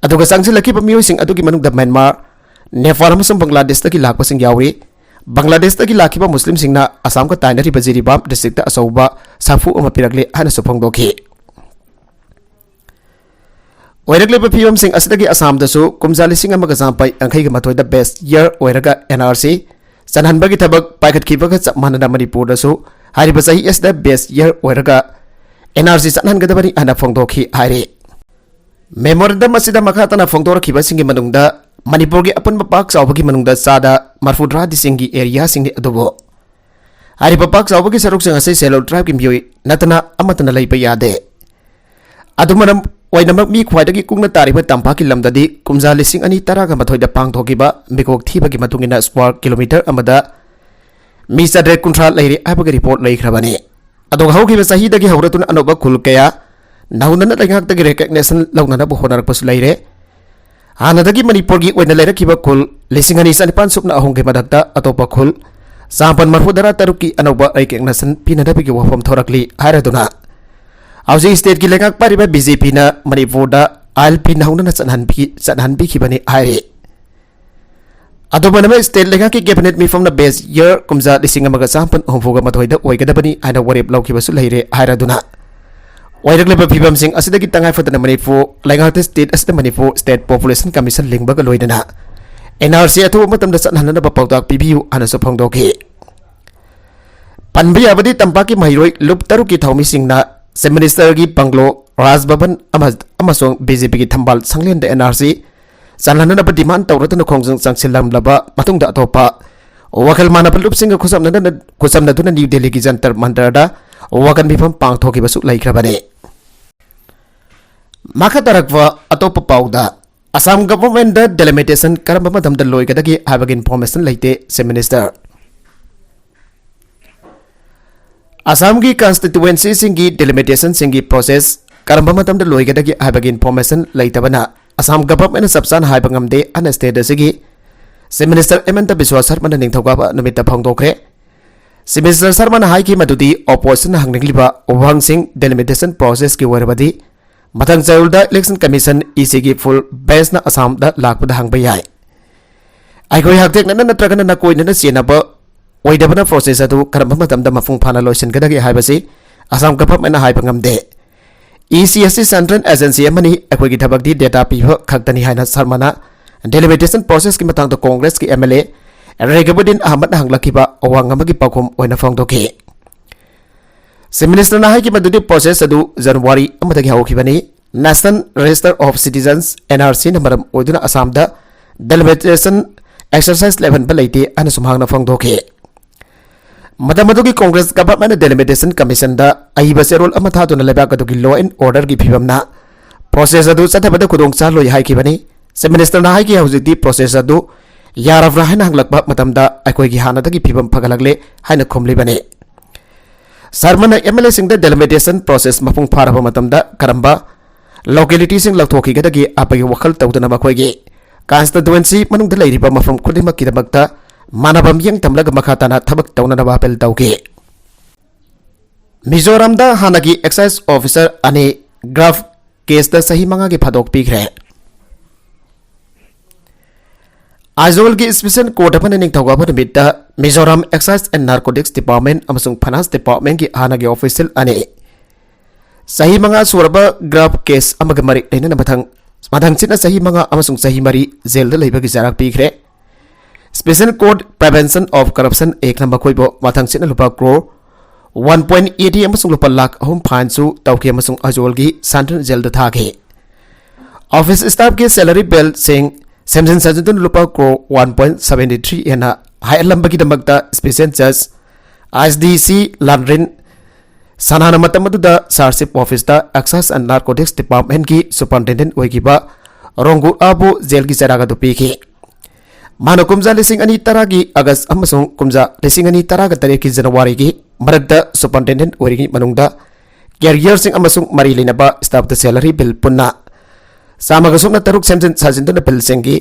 ꯑꯗꯨꯒ ꯆꯪꯁꯤꯜꯂꯛꯈꯤꯕ ꯃꯤꯑꯣꯏꯁꯤꯡ ꯑꯗꯨꯒꯤ ꯃꯅꯨꯡꯗ ꯃ꯭ꯌꯥꯟꯃꯥꯔ, ꯅꯦꯄꯥꯜ ꯑꯃꯁꯨꯡ ꯕꯪꯒ꯭ꯂꯥꯗꯦꯁꯇꯒꯤ ꯂꯥꯛꯄꯁꯤꯡ ꯌꯥꯎꯔꯤ꯫ ꯕꯪꯒ꯭ꯂꯥꯗꯦꯁꯇꯒꯤ ꯂꯥꯛꯈꯤꯕ ꯃꯨꯁꯂꯤꯝꯁꯤꯡꯅ ꯑꯁꯥꯝꯒ ꯇꯥꯏꯅꯔꯤꯕ ꯖꯤꯔꯤꯕꯥꯝ ꯗꯤꯁꯇ꯭ꯔꯤꯛꯇ ꯑꯆꯧꯕ ꯁꯥꯐꯨ ꯑꯃ ꯄꯤꯔꯛꯂꯦ ꯍꯥꯏꯅꯁꯨ ꯐꯣꯡꯗꯣꯛꯈꯤ꯫ ꯑꯣꯏꯔꯛꯂꯤꯕ ꯐꯤꯕꯝꯁꯤꯡ ꯑꯁꯤꯗꯒꯤ ꯑꯁꯥꯝꯗꯁꯨ ꯀꯨꯝꯖꯥ ꯂꯤꯁꯤꯡ ꯑꯃꯒ ꯆꯥꯃꯥꯄꯟ ꯌꯥꯡꯈꯩꯒ ꯃꯥꯊꯣꯏꯗ ꯕꯦꯁ ꯌꯔ ꯑꯣꯏꯔꯒ ꯑꯦꯟ ꯑꯥꯔ ꯁꯤ ꯆꯠꯍꯟꯕꯒꯤ ꯊꯕꯛ ꯄꯥꯏꯈꯠꯈꯤꯕꯒ ꯆꯞ ꯃꯥꯟꯅꯅ ꯃꯅꯤꯄꯨꯔꯗꯁꯨ ꯍꯥꯏꯔꯤꯕ ꯆꯍꯤ ꯑꯁꯤꯗ ꯕꯦꯁ ꯌꯔ ꯑꯣꯏꯔꯒ ꯑꯦꯟ ꯑꯥꯔ ꯁꯤ ꯆꯠꯍꯟꯒꯗꯕꯅꯤ ꯍꯥꯏꯅ ꯐꯣꯡꯗꯣꯛꯈꯤ ꯍꯥꯏꯔꯤ꯫ ꯃꯦꯃꯣꯔꯦꯟꯗꯝ ꯑꯁꯤꯗ ꯃꯈꯥ ꯇꯥꯅ ꯐꯣꯡꯗꯣꯔꯛꯈꯤꯕꯁꯤꯡꯒꯤ ꯃꯅꯨꯡꯗ ꯃꯅꯤꯄꯨꯔꯒꯤ ꯑꯄꯨꯟꯕ ꯄꯥꯛ ꯆꯥꯎꯕꯒꯤ ꯃꯅꯨꯡꯗ ꯆꯥꯗ ꯃꯔꯐꯨꯇꯔꯥꯗꯤ ꯆꯤꯡꯒꯤ ꯑꯦꯔꯤꯌꯥꯁꯤꯡꯅꯤ꯫ ꯑꯗꯨꯕꯨ ꯍꯥꯏꯔꯤꯕ ꯄꯥꯛ ꯆꯥꯎꯕꯒꯤ ꯁꯔꯨꯛꯁꯤꯡ ꯑꯁꯤ ꯁꯦꯂꯨꯜ ꯇ꯭ꯔꯥꯏꯕꯀꯤ ꯃꯤꯑꯣꯏ ꯅꯠꯇꯅ ꯑꯃꯠꯇꯅ ꯂꯩꯕ ꯌꯥꯗꯦ꯫ ꯑꯗꯨ ꯃꯔꯝ ꯑꯣꯏꯅꯃꯛ ꯃꯤ ꯈ꯭ꯋꯥꯏꯗꯒꯤ ꯀꯨꯡꯅ ꯇꯥꯔꯤꯕ ꯇꯝꯄꯥꯛꯀꯤ ꯂꯝꯗꯗꯤ ꯀꯨꯝꯖꯥ ꯂꯤꯁꯤꯡ ꯑꯅꯤ ꯇꯔꯥꯒ ꯃꯥꯊꯣꯏꯗ ꯄꯥꯡꯊꯣꯛꯈꯤꯕ ꯃꯤꯀꯣꯛ ꯊꯤꯕꯒꯤ ꯃꯇꯨꯡ ꯏꯟꯅ ꯁ꯭ꯀ꯭ꯋꯥꯔ ꯀꯤꯂꯣꯃꯤꯇꯔ ꯑꯃꯗ ꯃꯤ ꯆꯥꯇ꯭ꯔꯦꯠ ꯀꯨꯟꯊ꯭ꯔꯥ ꯂꯩꯔꯦ ꯍꯥꯏꯕꯒꯤ ꯔꯤꯄꯣꯔꯠ ꯂꯩꯈ꯭ꯔꯕꯅꯤ꯫ ꯑꯗꯨꯒ ꯍꯧꯈꯤꯕ ꯆꯍꯤꯗꯒꯤ ꯍꯧꯔꯗꯨꯅ ꯑꯅꯧꯕ ꯈꯨꯜ ꯀꯌꯥ ꯅꯧꯅꯅ ꯂꯩꯉꯥꯛꯇꯒꯤ ꯔꯦꯀꯒꯅꯦꯁꯟ ꯂꯧꯅꯅꯕ ꯍꯣꯠꯅꯔꯛꯄꯁꯨ ꯂꯩꯔꯦ꯫ ꯍꯥꯟꯅꯗꯒꯤ ꯃꯅꯤꯄꯨꯔꯒꯤ ꯑꯣꯏꯅ ꯂꯩꯔꯛꯈꯤꯕ ꯈꯨꯜ ꯂꯤꯁꯤꯡ ꯑꯅꯤ ꯆꯅꯤꯄꯥꯟ ꯁꯨꯞꯅ ꯑꯍꯨꯝꯒꯤ ꯃꯊꯛꯇ ꯑꯇꯣꯞꯄ ꯈꯨꯜ ꯆꯥꯃꯥꯄꯟ ꯃꯔꯐꯨꯇꯔꯥ ꯇꯔꯨꯛꯀꯤ ꯑꯅꯧꯕ ꯔꯦꯀꯒꯅꯦꯁꯟ ꯄꯤꯅꯅꯕꯒꯤ ꯋꯥꯐꯝ ꯊꯣꯔꯛꯂꯤ ꯍꯥꯏꯔꯗꯨꯅ ꯍꯧꯖꯤꯛ ꯁ꯭ꯇꯦꯠꯀꯤ ꯂꯩꯉꯥꯛ ꯄꯥꯏꯔꯤꯕ ꯕꯤ ꯖꯦ ꯄꯤꯅ ꯃꯅꯤꯄꯨꯔꯗ ꯑꯥꯏ ꯑꯦꯜ ꯄꯤ ꯅꯧꯅꯅ ꯆꯠꯍꯟꯕꯤ-, ꯆꯠꯍꯟꯕꯤꯈꯤꯕꯅꯤ ꯍꯥꯏꯔꯤ꯫ ꯑꯗꯨꯃꯥꯏꯅ ꯁ꯭ꯇꯦꯠ ꯂꯩꯉꯥꯛꯀꯤ ꯀꯦꯕꯤꯅꯦꯠ ꯃꯤꯐꯝꯅ ꯕꯦꯁ ꯌꯔ ꯀꯨꯝꯖꯥ ꯂꯤꯁꯤꯡ ꯑꯃꯒ ꯆꯥꯃꯥꯄꯟ ꯍꯨꯝꯐꯨꯒ ꯃꯥꯊꯣꯏꯗ ꯑꯣꯏꯒꯗꯕꯅꯤ ꯍꯥꯏꯅ ꯋꯥꯔꯦꯞ ꯂꯧꯈꯤꯕꯁꯨ ꯂꯩꯔꯦ ꯍꯥꯏꯔꯗꯨꯅ ꯑꯣꯏꯔꯛꯂꯤꯕ ꯐꯤꯕꯝꯁꯤꯡ ꯑꯁꯤꯗꯒꯤ ꯇꯉꯥꯏ ꯐꯗꯅ ꯃꯅꯤꯄꯨꯔ ꯂꯩꯉꯥꯛꯇ ꯁ꯭ꯇꯦꯠ ꯑꯁꯤꯗ ꯃꯅꯤꯄꯨꯔ ꯁ꯭ꯇꯦꯠ ꯄꯣꯄꯨꯂꯦꯁꯟ ꯀꯃꯤꯁꯟ ꯂꯤꯡꯕꯒ ꯂꯣꯏꯅꯅ ꯑꯦꯟ ꯑꯥꯔ ꯁꯤ ꯑꯊꯨꯕ ꯃꯇꯝꯗ ꯆꯠꯍꯟꯅꯅꯕ ꯄꯥꯎꯇꯥꯛ ꯄꯤꯕꯤꯌꯨ ꯍꯥꯏꯅꯁꯨ ꯐꯣꯡꯗꯣꯛꯈꯤ꯫ ꯄꯟꯕ ꯌꯥꯕꯗꯤ, ꯇꯝꯄꯥꯛꯀꯤ ꯃꯍꯩꯔꯣꯏ ꯂꯨꯞ ꯇꯔꯨꯛꯀꯤ ꯊꯧꯃꯤꯁꯤꯡꯅ Chief Ministerꯒꯤ ꯕꯪꯒ꯭ꯂꯣ, ꯔꯥꯖ ꯚꯕꯟ ꯑꯃ-, ꯑꯃꯁꯨꯡ ꯕꯤ ꯖꯦ ꯄꯤꯒꯤ ꯊꯝꯕꯥꯜ ꯁꯪꯂꯦꯟꯗ ꯑꯦꯟ ꯑꯥꯔ ꯁꯤ ꯆꯜꯍꯟꯅꯅꯕ demand ꯇꯧꯔꯗꯨꯅ ꯈꯣꯡꯖꯪ ꯆꯪꯁꯤꯜꯂꯝꯂꯕ ꯃꯇꯨꯡꯗ, ꯑꯇꯣꯞꯄ ꯋꯥꯈꯜ ꯃꯥꯟꯅꯕ ꯂꯨꯞꯁꯤꯡꯒ ꯈꯨꯠꯁꯝꯅꯗꯨꯅ, ꯈꯨꯠꯁꯝꯅꯗꯨꯅ ꯅ꯭ꯌꯨ ꯗꯦꯜꯂꯤꯒꯤ ꯖꯟꯇꯔ ꯃꯟꯇꯔꯗ ꯋꯥꯀꯟ ꯃꯤꯐꯝ ꯄꯥꯡꯊꯣꯛꯈꯤꯕꯁꯨ ꯂꯩꯈ꯭ꯔꯕꯅꯤ꯫ ꯃꯈꯥ ꯇꯥꯔꯛꯄ ꯑꯇꯣꯞꯄ ꯄꯥꯎꯗ, ꯑꯁꯥꯝ ꯒꯚꯔꯟꯃꯦꯟꯠꯇ ꯗꯦꯂꯤꯃꯤꯇꯦꯁꯟ ꯀꯔꯝꯕ ꯃꯇꯝꯗ ꯂꯣꯏꯒꯗꯒꯦ ꯍꯥꯏꯕꯒꯤ information ꯂꯩꯇꯦ, Chief Minister꯫ ꯑꯁꯥꯝꯒꯤ constituencyꯁꯤꯡꯒꯤ ꯗꯦꯂꯤꯃꯤꯇꯦꯁꯟꯁꯤꯡꯒꯤ process ꯀꯔꯝꯕ ꯃꯇꯝꯗ ꯂꯣꯏꯒꯗꯒꯦ ꯍꯥꯏꯕꯒꯤ information ꯂꯩꯇꯕꯅ ꯑꯁꯥꯝ ꯒꯚꯔꯟꯃꯦꯟꯠꯅ ꯆꯞ ꯆꯥꯅ ꯍꯥꯏꯕ ꯉꯝꯗꯦ ꯍꯥꯏꯅ state ꯑꯁꯤꯒꯤ Chief Minister ꯍꯤꯃꯟꯇ ꯕꯤꯁ꯭ꯋ ꯁꯔꯃꯅ ꯅꯤꯡꯊꯧꯀꯥꯕ ꯅꯨꯃꯤꯠꯇ ꯐꯣꯡꯗꯣꯛꯈ꯭ꯔꯦ꯫ Chief Minister ꯁꯔꯃꯅ ꯍꯥꯏꯈꯤ ꯃꯗꯨꯗꯤ oppositionꯅ ꯍꯪꯅꯤꯡꯂꯤꯕ ꯋꯥꯍꯪꯁꯤꯡ delimitation processꯀꯤ ꯑꯣꯏꯔꯕꯗꯤ ꯃꯊꯪ ꯆꯌꯣꯜꯗ Election Commission, ECꯒꯤ full benchꯅ ꯑꯁꯥꯝꯗ ꯂꯥꯛꯄꯗ ꯍꯪꯕ ꯌꯥꯏ꯫ ꯑꯩꯈꯣꯏ ꯍꯛꯊꯦꯡꯅꯅ ꯅꯠꯇ꯭ꯔꯒꯅ ꯅꯀꯣꯏꯅꯅ ꯆꯦꯟꯅꯕ ꯑꯣꯏꯗꯕꯅ process ꯑꯗꯨ ꯀꯔꯝꯕ ꯃꯇꯝꯗ ꯃꯄꯨꯡ ꯐꯥꯅ ꯂꯣꯏꯁꯤꯟꯒꯗꯒꯦ ꯍꯥꯏꯕꯁꯤ ꯑꯁꯥꯝ ꯒꯚꯔꯟꯃꯦꯟꯠꯅ ꯍꯥꯏꯕ ꯉꯝꯗꯦ꯫ EC ꯑꯁꯤ central agency ꯑꯃꯅꯤ, ꯑꯩꯈꯣꯏꯒꯤ ꯊꯕꯛꯇꯤ data ꯄꯤꯕ ꯈꯛꯇꯅꯤ ꯍꯥꯏꯅ ꯁꯔꯃꯅ delimitation processꯀꯤ ꯃꯇꯥꯡꯗ ꯀꯣꯡꯒ꯭ꯔꯦꯁꯀꯤ MLA ꯔꯦꯒꯕꯨꯗꯤꯟ ꯑꯍꯃꯗꯅ ꯍꯪꯂꯛꯈꯤꯕ ꯑꯋꯥꯡ ꯑꯃꯒꯤ ꯄꯥꯎꯈꯨꯝ ꯑꯣꯏꯅ ꯐꯣꯡꯗꯣꯛꯈꯤ꯫ Chief Ministerꯅ ꯍꯥꯏꯈꯤꯕꯗꯨꯗꯤ process ꯑꯗꯨ January ꯑꯃꯗꯒꯤ ꯍꯧꯈꯤꯕꯅꯤ꯫ National Register of Citizens, NRCꯅ ꯃꯔꯝ ꯑꯣꯏꯗꯨꯅ ꯑꯁꯥꯝꯗ delimitation exercise ꯂꯦꯞꯍꯟꯕ ꯂꯩꯇꯦ ꯍꯥꯏꯅꯁꯨ ꯃꯍꯥꯛꯅ ꯐꯣꯡꯗꯣꯛꯈꯤ꯫ ꯃꯇꯝ ꯑꯗꯨꯒꯤ ꯀꯣꯡꯒ꯭ꯔꯦꯁ ꯒꯚꯔꯟꯃꯦꯟꯠꯅ Delimitation Commissionꯗ ꯑꯏꯕ ꯆꯦꯔꯣꯜ ꯑꯃ ꯊꯥꯗꯨꯅ ꯂꯩꯕꯥꯛ ꯑꯗꯨꯒꯤ law and orderꯒꯤ ꯐꯤꯕꯝꯅ process ꯑꯗꯨ ꯆꯠꯊꯕꯗ ꯈꯨꯗꯣꯡ ꯆꯥꯍꯜꯂꯣꯏ ꯍꯥꯏꯈꯤꯕꯅꯤ꯫ Chief Ministerꯅ ꯍꯥꯏꯈꯤ, ꯍꯧꯖꯤꯛꯇꯤ process ꯑꯗꯨ ꯌꯥꯔꯕ꯭ꯔꯥ ꯍꯥꯏꯅ ꯍꯪꯂꯛꯄ ꯃꯇꯝꯗ ꯑꯩꯈꯣꯏꯒꯤ ꯍꯥꯟꯅꯗꯒꯤ ꯐꯤꯕꯝ ꯐꯒꯠꯂꯛꯂꯦ ꯍꯥꯏꯅ ꯈꯨꯝꯂꯤꯕꯅꯤ꯫ ꯁꯔꯃꯅ MLAꯁꯤꯡꯗ delimitation process ꯃꯄꯨꯡ ꯐꯥꯔꯕ ꯃꯇꯝꯗ ꯀꯔꯝꯕ localityꯁꯤꯡ ꯂꯧꯊꯣꯛꯈꯤꯒꯗꯒꯦ ꯍꯥꯏꯕꯒꯤ ꯋꯥꯈꯜ ꯇꯧꯗꯨꯅ ꯃꯈꯣꯏꯒꯤ constituency ꯃꯅꯨꯡꯗ ꯂꯩꯔꯤꯕ ꯃꯐꯝ ꯈꯨꯗꯤꯡꯃꯛꯀꯤꯗꯃꯛꯇ ꯃꯥꯟꯅꯕ ꯃꯤꯠꯌꯦꯡ ꯊꯝꯂꯒ ꯃꯈꯥ ꯇꯥꯅ ꯊꯕꯛ ꯇꯧꯅꯅꯕ appeal ꯇꯧꯈꯤ꯫ ꯃꯤꯖꯣꯔꯥꯝꯗ ꯍꯥꯟꯅꯒꯤ excise officer ꯑꯅꯤ graft caseꯇ ꯆꯍꯤ ꯃꯉꯥꯒꯤ ꯐꯥꯗꯣꯛ ꯄꯤꯈ꯭ꯔꯦ꯫ ꯑꯥꯏꯖꯣꯜꯒꯤ special court ꯑꯃꯅ ꯅꯤꯡꯊꯧꯀꯥꯕ ꯅꯨꯃꯤꯠꯇ Mizoram Excise and Narcotics Department ꯑꯃꯁꯨꯡ Finance Departmentꯀꯤ ꯍꯥꯟꯅꯒꯤ official ꯑꯅꯤ ꯆꯍꯤ ꯃꯉꯥ ꯁꯨꯔꯕ graft case ꯑꯃꯒ ꯃꯔꯤ ꯂꯩꯅꯅ ꯃꯊꯪ ꯃꯊꯪꯁꯤꯠꯅ ꯆꯍꯤ ꯃꯉꯥ ꯑꯃꯁꯨꯡ ꯆꯍꯤ ꯃꯔꯤ ꯖꯦꯜꯗ ꯂꯩꯕꯒꯤ ꯆꯩꯔꯥꯛ ꯄꯤꯈ꯭ꯔꯦ꯫ Special Court Prevention of Corruption Actꯅ ꯃꯈꯣꯏꯕꯨ ꯃꯊꯪꯁꯤꯠꯅ ꯂꯨꯄꯥ ꯀ꯭ꯔꯣꯔ ꯋꯥꯟ ꯄꯣꯏꯟ ꯑꯦꯠꯇꯤ ꯑꯃꯁꯨꯡ ꯂꯨꯄꯥ ꯂꯥꯈ ꯑꯍꯨꯝ ꯐꯥꯏꯟꯁꯨ ꯇꯧꯈꯤ ꯑꯃꯁꯨꯡ ꯑꯖꯣꯜꯒꯤ ꯁꯟꯇ꯭ꯔꯦꯜ ꯖꯦꯜꯗ ꯊꯥꯈꯤ꯫ ꯑꯣꯐꯤꯁ ꯁ꯭ꯇꯥꯐꯀꯤ ꯁꯦꯂꯔꯤ ꯕꯤꯜꯁꯤꯡ ꯁꯦꯝꯖꯤꯟ ꯁꯥꯖꯤꯟꯗꯨꯅ ꯂꯨꯄꯥ crore one point seventy three ꯍꯦꯟꯅ ꯍꯥꯏꯍꯜꯂꯝꯕꯒꯤꯗꯃꯛꯇ ꯁ꯭ꯄꯦꯁꯦꯜ ꯖꯖ ꯑꯥꯏꯁ ꯗꯤ ꯁꯤ ꯂꯥꯟꯗ꯭ꯔꯤꯟ ꯁꯅꯥꯅ ꯃꯇꯝ ꯑꯗꯨꯗ ꯁꯥꯔꯁꯤꯞ ꯑꯣꯐꯤꯁꯇ ꯑꯦꯛꯁꯥꯏꯁ ꯑꯦꯟ ꯅꯥꯔꯀꯣꯇꯤꯛꯁ ꯗꯤꯄꯥꯔꯠꯃꯦꯟꯒꯤ ꯁꯨꯄꯔintendent ꯑꯣꯏꯈꯤꯕ ꯔꯣꯡꯒꯨ ꯑꯥꯕꯨ ꯖꯦꯜꯒꯤ ꯆꯩꯔꯥꯛ ꯑꯗꯨ ꯄꯤꯈꯤ꯫ ꯃꯍꯥꯛꯅ ꯀꯨꯝꯖꯥ ꯂꯤꯁꯤꯡ ꯑꯅꯤ ꯇꯔꯥꯒꯤ ꯑꯥꯒꯁ ꯑꯃꯁꯨꯡ ꯀꯨꯝꯖꯥ ꯂꯤꯁꯤꯡ ꯑꯅꯤ ꯇꯔꯥꯒ ꯇꯔꯦꯠꯀꯤ ꯖꯅꯋꯥꯔꯤꯒꯤ ꯃꯔꯛꯇ ꯁꯨꯄꯔintendent ꯑꯣꯏꯔꯤꯉꯩ ꯃꯅꯨꯡꯗ ꯀꯦꯔꯤꯌꯔꯁꯤꯡ ꯑꯃꯁꯨꯡ ꯃꯔꯤ ꯂꯩꯅꯕ ꯁ꯭ꯇꯥꯐꯇ ꯁꯦꯂꯔꯤ ꯕꯤꯜ ꯄꯨꯟꯅ ꯆꯥꯝꯃꯒ ꯁꯨꯞꯅ ꯇꯔꯨꯛ ꯁꯦꯝꯖꯤꯟ ꯁꯥꯖꯤꯟꯗꯨꯅ ꯕꯤꯜꯁꯤꯡꯒꯤ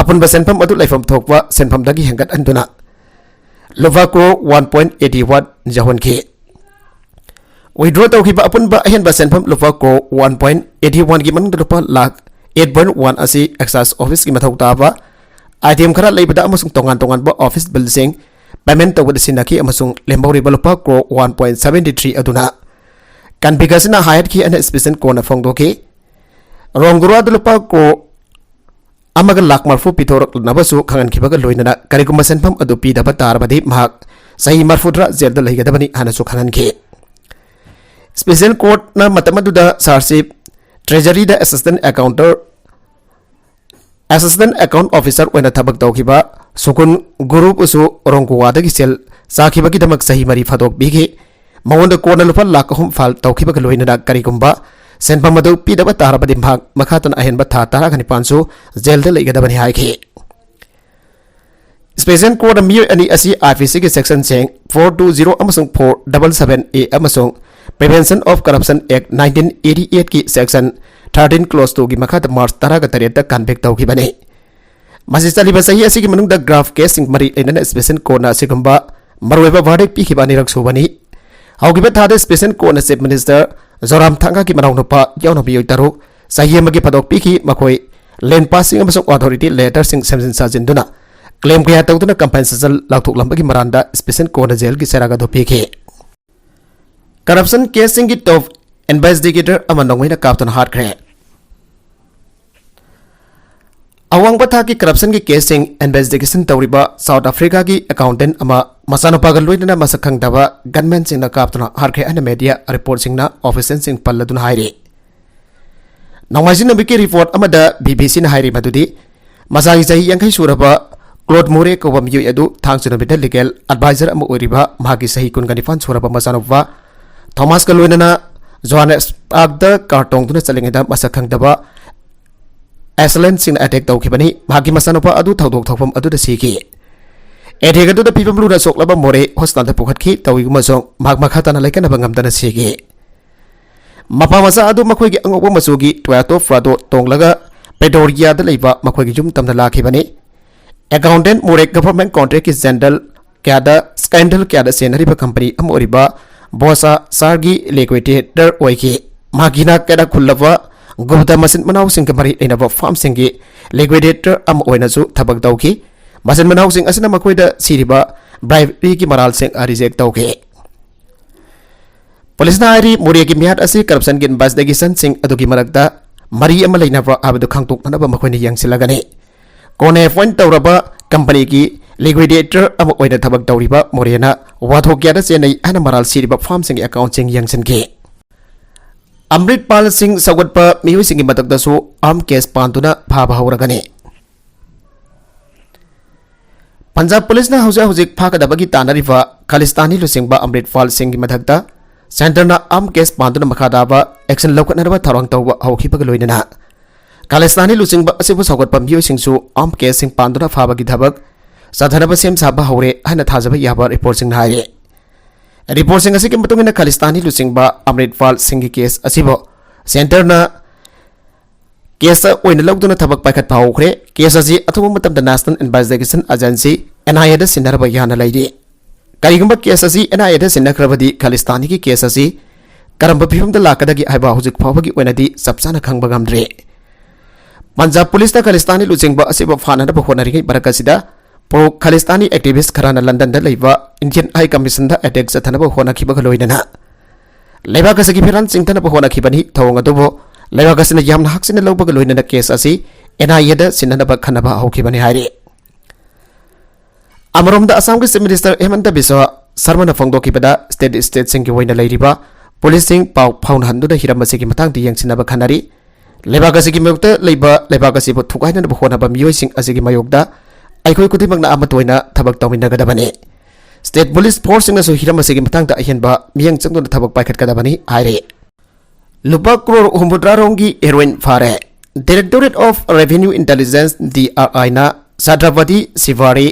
ꯑꯄꯨꯟꯕ ꯁꯦꯟꯐꯝ ꯑꯗꯨ ꯂꯩꯐꯝ ꯊꯣꯛꯄ ꯁꯦꯟꯐꯝꯗꯒꯤ ꯍꯦꯟꯒꯠꯍꯟꯗꯨꯅ ꯂꯨꯄꯥ crore one point eighty one ꯌꯧꯍꯟꯈꯤ꯫ ꯋꯤꯗ꯭ꯔꯣ ꯇꯧꯈꯤꯕ ꯑꯄꯨꯟꯕ ꯑꯍꯦꯟꯕ ꯁꯦꯟꯐꯝ ꯂꯨꯄꯥ ꯀ꯭ꯔꯣꯔ ꯋꯥꯟ ꯄꯣꯏꯟ ꯑꯦꯠꯇꯤ ꯋꯥꯟꯒꯤ ꯃꯅꯨꯡꯗ ꯂꯨꯄꯥ ꯂꯥꯈ ꯑꯦꯠ ꯄꯣꯏꯟ ꯋꯥꯟ ꯑꯁꯤ ꯑꯦꯛꯁꯥꯏꯁ ꯑꯣꯐꯤꯁꯀꯤ ꯃꯊꯧ ꯇꯥꯕ ꯑꯥꯏꯇꯦꯝ ꯈꯔ ꯂꯩꯕꯗ ꯑꯃꯁꯨꯡ ꯇꯣꯉꯥꯟ ꯇꯣꯉꯥꯟꯕ ꯑꯣꯐꯤꯁ ꯕꯤꯜꯁꯤꯡ ꯄꯦꯃꯦꯟ ꯇꯧꯕꯗ ꯁꯤꯖꯤꯟꯅꯈꯤ ꯑꯃꯁꯨꯡ ꯂꯦꯝꯍꯧꯔꯤꯕ ꯂꯨꯄꯥ crore one point seventy three ꯑꯗꯨꯅ ꯀꯟꯚꯤꯛ ꯑꯁꯤꯅ ꯍꯥꯏꯍꯠꯈꯤ ꯍꯥꯏꯅ ꯁ꯭ꯄꯦꯁꯦꯜ ꯀꯣꯔꯠꯅ ꯐꯣꯡꯗꯣꯛꯈꯤ꯫ ꯔꯣꯡꯒꯨꯔꯥꯗ ꯂꯨꯄꯥ ꯀ꯭ꯔꯣꯔ ꯑꯃꯒ ꯂꯥꯈ ꯃꯔꯐꯨ ꯄꯤꯊꯣꯔꯛꯅꯕꯁꯨ ꯈꯪꯍꯟꯈꯤꯕꯒ ꯂꯣꯏꯅꯅ ꯀꯔꯤꯒꯨꯝꯕ ꯁꯦꯟꯐꯝ ꯑꯗꯨ ꯄꯤꯗꯕ ꯇꯥꯔꯕꯗꯤ ꯃꯍꯥꯛ ꯆꯍꯤ ꯃꯔꯐꯨꯇꯔꯥ ꯖꯦꯜꯗ ꯂꯩꯒꯗꯕꯅꯤ ꯍꯥꯏꯅꯁꯨ ꯈꯪꯍꯟꯈꯤ꯫ ꯁ꯭ꯄꯦꯁꯦꯜ ꯀꯣꯔꯠꯅ ꯃꯇꯝ ꯑꯗꯨꯗ ꯁꯥꯔꯁꯤꯞ ꯇ꯭ꯔꯦꯖꯔꯤꯗ ꯑꯦꯁꯤꯁꯇꯦꯟ ꯑꯦꯀꯥꯎꯟꯇꯔ ꯑꯦꯁꯤꯁꯇꯦꯟ ꯑꯦꯀꯥꯎꯟ ꯑꯣꯐꯤꯁꯔ ꯑꯣꯏꯅ ꯊꯕꯛ ꯇꯧꯈꯤꯕ ꯁꯨꯀꯨꯟ ꯒꯨꯔꯨꯕꯨꯁꯨ ꯔꯣꯡꯒꯨꯋꯥꯗꯒꯤ ꯁꯦꯜ ꯆꯥꯈꯤꯕꯒꯤꯗꯃꯛ ꯆꯍꯤ ꯃꯔꯤ ꯐꯥꯗꯣꯛ ꯄꯤꯈꯤ꯫ ꯃꯉꯣꯟꯗ ꯀꯣꯟꯅ ꯂꯨꯄꯥ ꯂꯥꯈ ꯑꯍꯨꯝ ꯐꯥꯏꯜ ꯇꯧꯈꯤꯕꯒ ꯂꯣꯏꯅꯅ ꯀꯔꯤꯒꯨꯝꯕ ꯁꯦꯟꯐꯝ ꯑꯗꯨ ꯄꯤꯗꯕ ꯇꯥꯔꯕꯗꯤ ꯃꯍꯥꯛ ꯃꯈꯥ ꯇꯥꯅ ꯑꯍꯦꯟꯕ ꯊꯥ ꯇꯔꯥꯒ ꯅꯤꯄꯥꯟꯁꯨ ꯖꯦꯜꯗ ꯂꯩꯒꯗꯕꯅꯤ ꯍꯥꯏꯈꯤ꯫ ꯁ꯭ꯄꯦꯁꯦꯜ ꯀꯣꯔꯠꯅ ꯃꯤꯑꯣꯏ ꯑꯅꯤ ꯑꯁꯤ ꯑꯥꯏ ꯄꯤ ꯁꯤꯒꯤ ꯁꯦꯛꯁꯟꯁꯤꯡ ꯐꯣꯔ ꯇꯨ ꯖꯤꯔꯣ ꯑꯃꯁꯨꯡ ꯐꯣꯔ ꯗꯕꯜ ꯁꯚꯦꯟ ꯑꯦ ꯑꯃꯁꯨꯡ Prevention of Corruption Act nineteen eighty eightꯀꯤ ꯁꯦꯛꯁꯟ ꯊꯥꯔꯇꯤꯟ ꯀ꯭ꯂꯣꯖ ꯇꯨꯒꯤ ꯃꯈꯥꯗ ꯃꯥꯔꯆ ꯇꯔꯥꯒ ꯇꯔꯦꯠꯇ ꯀꯟꯚꯤꯛ ꯇꯧꯈꯤꯕꯅꯤ꯫ ꯃꯁꯤ ꯆꯠꯂꯤꯕ ꯆꯍꯤ ꯑꯁꯤꯒꯤ ꯃꯅꯨꯡꯗ ꯒ꯭ꯔꯥꯐ ꯀꯦꯁꯁꯤꯡ ꯃꯔꯤ ꯂꯩꯅꯅ ꯁ꯭ꯄꯦꯁꯦꯜ ꯀꯣꯔꯠꯅ ꯑꯁꯤꯒꯨꯝꯕ ꯃꯔꯨꯑꯣꯏꯕ ꯚꯔꯗꯤꯛ ꯄꯤꯈꯤꯕ ꯑꯅꯤꯔꯛ ꯁꯨꯕꯅꯤ꯫ ꯍꯧꯈꯤꯕ ꯊꯥꯗ ꯁ꯭ꯄꯦꯁꯦꯜ ꯀꯣꯔꯠꯅ ꯆꯤꯐ ꯃꯤꯅꯤꯁꯇꯔ ꯖꯣꯔꯥꯝꯊꯥꯡꯒꯥꯒꯤ ꯃꯅꯥꯎꯅꯨꯄꯥ ꯌꯥꯎꯅ ꯃꯤꯑꯣꯏ ꯇꯔꯨꯛ ꯆꯍꯤ ꯑꯃꯒꯤ ꯐꯥꯗꯣꯛ ꯄꯤꯈꯤ꯫ ꯃꯈꯣꯏ ꯂꯦꯟ ꯄꯥꯁꯁꯤꯡ ꯑꯃꯁꯨꯡ ꯑꯣꯊꯣꯔꯤꯇꯤ ꯂꯦꯇꯔꯁꯤꯡ ꯁꯦꯝꯖꯤꯟ ꯁꯥꯖꯤꯟꯗꯨꯅ ꯀ꯭ꯂꯦꯝ ꯀꯌꯥ ꯇꯧꯗꯨꯅ ꯀꯝꯄꯦꯟꯁꯦꯁꯟ ꯂꯥꯎꯊꯣꯛꯂꯝꯕꯒꯤ ꯃꯔꯥꯟꯗ ꯁ꯭ꯄꯦꯁꯦꯜ ꯀꯣꯔꯠꯅ ꯖꯦꯜꯒꯤ ꯆꯩꯔꯥꯛ ꯑꯗꯨ ꯄꯤꯈꯤ꯫ ꯀꯔꯞꯁꯟ ꯀꯦꯁꯁꯤꯡꯒꯤ ꯇꯣꯞ ꯏꯟꯚꯦꯁꯇꯤꯒꯦꯇꯔ ꯑꯃ ꯅꯣꯡꯃꯩꯅ ꯀꯥꯞꯇꯨꯅ ꯍꯥꯠꯈ꯭ꯔꯦ꯫ ꯑꯋꯥꯡꯕ ꯊꯥꯛꯀꯤ ꯀꯔꯞꯁꯟꯒꯤ ꯀꯦꯁꯁꯤꯡ ꯏꯟꯚꯦꯁꯇꯤꯒꯦꯁꯟ ꯇꯧꯔꯤꯕ ꯁꯥꯎꯠ ꯑꯐ꯭ꯔꯤꯀꯥꯒꯤ ꯑꯦꯀꯥꯎꯟꯇꯦꯟ ꯑꯃ ꯃꯆꯥꯅꯨꯄꯥꯒ ꯂꯣꯏꯅꯅ ꯃꯁꯛ ꯈꯪꯗꯕ ꯒꯟꯃꯦꯟꯁꯤꯡꯅ ꯀꯥꯞꯇꯨꯅ ꯍꯥꯠꯈ꯭ꯔꯦ ꯍꯥꯏꯅ ꯃꯦꯗꯤꯌꯥ ꯔꯤꯄꯣꯔꯠꯁꯤꯡꯅ ꯑꯣꯐꯤꯁꯤꯌꯦꯜꯁꯤꯡ ꯄꯜꯂꯗꯨꯅ ꯍꯥꯏꯔꯤ꯫ ꯅꯣꯡꯃꯥꯏꯖꯤꯡ ꯅꯨꯃꯤꯠꯀꯤ ꯔꯤꯄꯣꯔꯠ ꯑꯃꯗ ꯕꯤ ꯕꯤ ꯁꯤꯅ ꯍꯥꯏꯔꯤ ꯃꯗꯨꯗꯤ ꯃꯁꯥꯒꯤ ꯆꯍꯤ ꯌꯥꯡꯈꯩ ꯁꯨꯔꯕ ꯀ꯭ꯂꯣꯗ ꯃꯣꯔꯦ ꯀꯧꯕ ꯃꯤꯑꯣꯏ ꯑꯗꯨ ꯊꯥꯡꯖ ꯅꯨꯃꯤꯠꯇ ꯂꯤꯒꯦꯜ ꯑꯦꯗꯚꯥꯏꯖꯔ ꯑꯃ ꯑꯣꯏꯔꯤꯕ ꯃꯍꯥꯛꯀꯤ ꯆꯍꯤ ꯀꯨꯟꯒ ꯅꯤꯄꯥꯟ ꯁꯨꯔꯕ ꯃꯆꯥꯅꯨꯄꯥ ꯊꯣꯃꯥꯁꯀ ꯂꯣꯏꯅꯅ ꯖꯣꯍꯥꯅꯦꯁꯕꯔꯒꯇ ꯀꯥꯔ ꯇꯣꯡꯗꯨꯅ ꯆꯠꯂꯤꯉꯩꯗ ꯃꯁꯛ ꯈꯪꯗꯕ ꯑꯦꯁꯂꯦꯟꯁꯤꯡꯅ ꯑꯦꯇꯦꯛ ꯇꯧꯈꯤꯕꯅꯤ꯫ ꯃꯍꯥꯛꯀꯤ ꯃꯆꯥꯅꯨꯄꯥ ꯑꯗꯨ ꯊꯧꯗꯣꯛ ꯊꯣꯛꯐꯝ ꯑꯗꯨꯗ ꯁꯤꯈꯤ꯫ ꯑꯦꯇꯦꯛ ꯑꯗꯨꯗ ꯐꯤꯕꯝ ꯂꯨꯅ ꯁꯣꯛꯂꯕ ꯃꯣꯔꯦ ꯍꯣꯁꯄꯤꯇꯥꯜꯗ ꯄꯨꯈꯠꯈꯤ꯫ ꯇꯧꯏꯒꯨꯝꯕꯁꯨꯡ ꯃꯍꯥꯛ ꯃꯈꯥ ꯇꯥꯅ ꯂꯥꯏꯀꯠꯅꯕ ꯉꯝꯗꯅ ꯁꯤꯈꯤ꯫ ꯃꯄꯥ ꯃꯆꯥ ꯑꯗꯨ ꯃꯈꯣꯏꯒꯤ ꯑꯉꯧꯕ ꯃꯆꯨꯒꯤ ꯇꯣꯌꯥꯇꯣ ꯄ꯭ꯔꯥꯗꯣ ꯇꯣꯡꯂꯒ ꯄꯦꯗꯣꯔꯤꯌꯥꯗ ꯂꯩꯕ ꯃꯈꯣꯏꯒꯤ ꯌꯨꯝ ꯇꯝꯅ ꯂꯥꯛꯈꯤꯕꯅꯤ꯫ ꯑꯦꯀꯥꯎꯟꯇꯦꯟ ꯃꯣꯔꯦ ꯒꯚꯔꯟꯃꯦꯟꯠ ꯀꯣꯟꯇ꯭ꯔꯦꯛꯀꯤ ꯖꯦꯅꯔꯦꯜ ꯀꯌꯥꯗ, ꯁ꯭ꯀꯦꯟꯗꯜ ꯀꯌꯥꯗ ꯆꯦꯟꯅꯔꯤꯕ ꯀꯝꯄꯅꯤ ꯑꯃ ꯑꯣꯏꯔꯤꯕ ꯕꯣꯁꯥ ꯁꯥꯔꯒꯤ ꯂꯤꯀ꯭ꯋꯤꯗꯦꯇꯔ ꯑꯣꯏꯈꯤ꯫ ꯃꯥꯒꯤꯅ ꯀꯌꯥꯗ ꯈꯨꯜꯂꯕ ꯒꯨꯞꯇ ꯃꯆꯤꯟ ꯃꯅꯥꯎꯁꯤꯡꯒ ꯃꯔꯤ ꯂꯩꯅꯕ ꯐꯥꯔꯝꯁꯤꯡꯒꯤ ꯂꯤꯀ꯭ꯋꯤꯗꯦꯇꯔ ꯑꯃ ꯑꯣꯏꯅꯁꯨ ꯊꯕꯛ ꯇꯧꯈꯤ꯫ ꯃꯆꯤꯟ ꯃꯅꯥꯎꯁꯤꯡ ꯑꯁꯤꯅ ꯃꯈꯣꯏꯗ ꯁꯤꯔꯤꯕ ꯕ꯭ꯔꯥꯏꯕꯔꯤꯒꯤ ꯃꯔꯥꯜꯁꯤꯡ ꯔꯤꯖꯦꯛ ꯇꯧꯈꯤ꯫ ꯄꯨꯂꯤꯁꯅ ꯍꯥꯏꯔꯤ, ꯃꯣꯔꯦꯒꯤ ꯃꯤꯍꯥꯠ ꯑꯁꯤ ꯀꯔꯞꯁꯟꯒꯤ ꯏꯟꯚꯦꯁꯇꯤꯒꯦꯁꯟꯁꯤꯡ ꯑꯗꯨꯒꯤ ꯃꯔꯛꯇ ꯃꯔꯤ ꯑꯃ ꯂꯩꯅꯕ꯭ꯔꯥ ꯍꯥꯏꯕꯗꯨ ꯈꯪꯗꯣꯛꯅꯅꯕ ꯃꯈꯣꯏꯅ ꯌꯦꯡꯁꯤꯜꯂꯒꯅꯤ꯫ ꯀꯣꯟꯅ ꯑꯦꯄꯣꯏꯟꯠ ꯇꯧꯔꯕ ꯀꯝꯄꯅꯤꯒꯤ ꯂꯤꯀ꯭ꯋꯤꯗꯦꯇꯔ ꯑꯃ ꯑꯣꯏꯅ ꯊꯕꯛ ꯇꯧꯔꯤꯕ ꯃꯣꯔꯦꯅ ꯋꯥꯊꯣꯛ ꯀꯌꯥꯗ ꯆꯦꯟꯅꯩ ꯍꯥꯏꯅ ꯃꯔꯥꯜ ꯁꯤꯔꯤꯕ ꯐꯥꯔꯝꯁꯤꯡꯒꯤ ꯑꯦꯀꯥꯎꯟꯠꯁꯤꯡ ꯌꯦꯡꯁꯤꯟꯈꯤ꯫ ꯑꯃ꯭ꯔꯤꯠꯄꯥꯜ ꯁꯤꯡ ꯁꯧꯒꯠꯄ ꯃꯤꯑꯣꯏꯁꯤꯡꯒꯤ ꯃꯊꯛꯇꯁꯨ ꯑꯥꯔꯝ ꯀꯦꯁ ꯄꯥꯟꯗꯨꯅ ꯐꯥꯕ ꯍꯧꯔꯒꯅꯤ꯫ ꯄꯟꯖꯥꯕ ꯄꯨꯂꯤꯁꯅ ꯍꯧꯖꯤꯛ ꯍꯧꯖꯤꯛ ꯐꯥꯒꯗꯕꯒꯤ ꯇꯥꯟꯅꯔꯤꯕ ꯈꯥꯂꯤꯁꯇꯥꯅꯤ ꯂꯨꯆꯤꯡꯕ ꯑꯃ꯭ꯔꯤꯠꯄꯥꯜ ꯁꯤꯡꯒꯤ ꯃꯊꯛꯇ ꯁꯦꯟꯇꯔꯅ ꯑꯥꯔꯝ ꯀꯦꯁ ꯄꯥꯟꯗꯨꯅ ꯃꯈꯥ ꯇꯥꯕ ꯑꯦꯛꯁꯟ ꯂꯧꯈꯠꯅꯅꯕ ꯊꯧꯔꯥꯡ ꯇꯧꯕ ꯍꯧꯈꯤꯕꯒ ꯂꯣꯏꯅꯅ ꯈꯥꯂꯤꯁꯇꯥꯅꯤ ꯂꯨꯆꯤꯡꯕ ꯑꯁꯤꯕꯨ ꯁꯧꯒꯠꯄ ꯃꯤꯑꯣꯏꯁꯤꯡꯁꯨ ꯑꯥꯔꯝ ꯀꯦꯁꯁꯤꯡ ꯄꯥꯟꯗꯨꯅ ꯐꯥꯕꯒꯤ ꯊꯕꯛ ꯆꯠꯊꯅꯕ ꯁꯦꯝ ꯁꯥꯕ ꯍꯧꯔꯦ ꯍꯥꯏꯅ ꯊꯥꯖꯕ ꯌꯥꯕ ꯔꯤꯄꯣꯔꯠꯁꯤꯡꯅ ꯍꯥꯏꯔꯤ꯫ ꯔꯤꯄꯣꯔꯠꯁꯤꯡ ꯑꯁꯤꯒꯤ ꯃꯇꯨꯡ ꯏꯟꯅ ꯈꯥꯂꯤꯁꯇꯥꯅꯤ ꯂꯨꯆꯤꯡꯕ ꯑꯃ꯭ꯔꯤꯠꯄꯥꯜ ꯁꯤꯡꯒꯤ ꯀꯦꯁ ꯑꯁꯤꯕꯨ ꯁꯦꯟꯇꯔꯅ ꯀꯦꯁ ꯑꯣꯏꯅ ꯂꯧꯗꯨꯅ ꯊꯕꯛ ꯄꯥꯏꯈꯠꯄ ꯍꯧꯈ꯭ꯔꯦ꯫ ꯀꯦꯁ ꯑꯁꯤ ꯑꯊꯨꯕ ꯃꯇꯝꯗ ꯅꯦꯁꯅꯦꯜ ꯏꯟꯚꯦꯁꯇꯤꯒꯦꯁꯟ ꯑꯦꯖꯦꯟꯁꯤ, ꯑꯦꯟ ꯑꯥꯏ ꯑꯦꯗ ꯁꯤꯟꯅꯅꯕ ꯌꯥꯅ ꯂꯩꯔꯤ꯫ ꯀꯔꯤꯒꯨꯝꯕ ꯀꯦꯁ ꯑꯁꯤ ꯑꯦꯟ ꯑꯥꯏ ꯑꯦꯗ ꯁꯤꯟꯅꯈ꯭ꯔꯕꯗꯤ ꯈꯥꯂꯤꯁꯇꯥꯅꯤꯒꯤ ꯀꯦꯁ ꯑꯁꯤ ꯀꯔꯝꯕ ꯐꯤꯕꯝꯗ ꯂꯥꯛꯀꯗꯒꯦ ꯍꯥꯏꯕ ꯍꯧꯖꯤꯛ ꯐꯥꯎꯕꯒꯤ ꯑꯣꯏꯅꯗꯤ ꯆꯞ ꯆꯥꯅ ꯈꯪꯕ ꯉꯝꯗ꯭ꯔꯤ꯫ ꯄꯟꯖꯥꯕ ꯄꯨꯂꯤꯁꯅ ꯈꯥꯂꯤꯁꯇꯥꯅꯤ ꯂꯨꯆꯤꯡꯕ ꯑꯁꯤꯕꯨ ꯐꯥꯅꯅꯕ ꯍꯣꯠꯅꯔꯤꯉꯩ ꯃꯔꯛ ꯑꯁꯤꯗ, ꯄ꯭ꯔꯣ ꯈꯥꯂꯤꯁꯇꯥꯅꯤ ꯑꯦꯛꯇꯤꯚꯤꯁ꯭ꯠ ꯈꯔꯅ ꯂꯟꯗꯟꯗ ꯂꯩꯕ ꯏꯟꯗꯤꯌꯟ ꯍꯥꯏ ꯀꯃꯤꯁꯟꯗ ꯑꯦꯇꯦꯛ ꯆꯠꯊꯅꯕ ꯍꯣꯠꯅꯈꯤꯕꯒ ꯂꯣꯏꯅꯅ ꯂꯩꯕꯥꯛ ꯑꯁꯤꯒꯤ ꯐꯤꯔꯥꯟ ꯆꯤꯡꯊꯅꯕ ꯍꯣꯠꯅꯈꯤꯕꯅꯤ꯫ ꯊꯧꯑꯣꯡ ꯑꯗꯨꯕꯨ ꯂꯩꯕꯥꯛ ꯑꯁꯤꯅ ꯌꯥꯝꯅ ꯍꯛꯆꯤꯟꯅ ꯂꯧꯕꯒ ꯂꯣꯏꯅꯅ ꯀꯦꯁ ꯑꯁꯤ ꯑꯦꯟ ꯑꯥꯏ ꯑꯦꯗ ꯁꯤꯟꯅꯅꯕ ꯈꯟꯅꯕ ꯍꯧꯈꯤꯕꯅꯤ ꯍꯥꯏꯔꯤ꯫ ꯑꯃꯔꯣꯝꯗ, ꯑꯁꯥꯝꯒꯤ Chief Minister ꯍꯤꯃꯟꯇ ꯕꯤꯁ꯭ꯋ ꯁꯔꯃꯅ ꯐꯣꯡꯗꯣꯛꯈꯤꯕꯗ, state stateꯁꯤꯡꯒꯤ ꯑꯣꯏꯅ ꯂꯩꯔꯤꯕ policeꯁꯤꯡ ꯄꯥꯎ ꯐꯥꯎꯅꯍꯟꯗꯨꯅ ꯍꯤꯔꯝ ꯑꯁꯤꯒꯤ ꯃꯇꯥꯡꯗ ꯌꯦꯡꯁꯤꯟꯅꯕ ꯈꯟꯅꯔꯤ꯫ ꯂꯩꯕꯥꯛ ꯑꯁꯤꯒꯤ ꯃꯥꯌꯣꯛꯇ ꯂꯩꯕ, ꯂꯩꯕꯥꯛ ꯑꯁꯤꯕꯨ ꯊꯨꯒꯥꯏꯅꯅꯕ ꯍꯣꯠꯅꯕ ꯃꯤꯑꯣꯏꯁꯤꯡ ꯑꯁꯤꯒꯤ ꯃꯥꯌꯣꯛꯇ ꯑꯩꯈꯣꯏ ꯈꯨꯗꯤꯡꯃꯛꯅ ꯑꯃꯠꯇ ꯑꯣꯏꯅ ꯊꯕꯛ ꯇꯧꯃꯤꯟꯅꯒꯗꯕꯅꯤ꯫ State police forceꯁꯤꯡꯅꯁꯨ ꯍꯤꯔꯝ ꯑꯁꯤꯒꯤ ꯃꯇꯥꯡꯗ ꯑꯍꯦꯟꯕ ꯃꯤꯠꯌꯦꯡ ꯆꯪꯗꯨꯅ ꯊꯕꯛ ꯄꯥꯏꯈꯠꯀꯗꯕꯅꯤ ꯍꯥꯏꯔꯤ꯫ ꯂꯨꯄꯥ ꯀ꯭ꯔꯣꯔ ꯍꯨꯝꯐꯨꯇꯔꯥ ꯔꯣꯝꯒꯤ heroin ꯐꯥꯔꯦ꯫ Directorate of Revenue Intelligence, D R I ꯅ ꯆꯇ꯭ꯔꯄꯇꯤ ꯁꯤꯚꯥꯔꯤ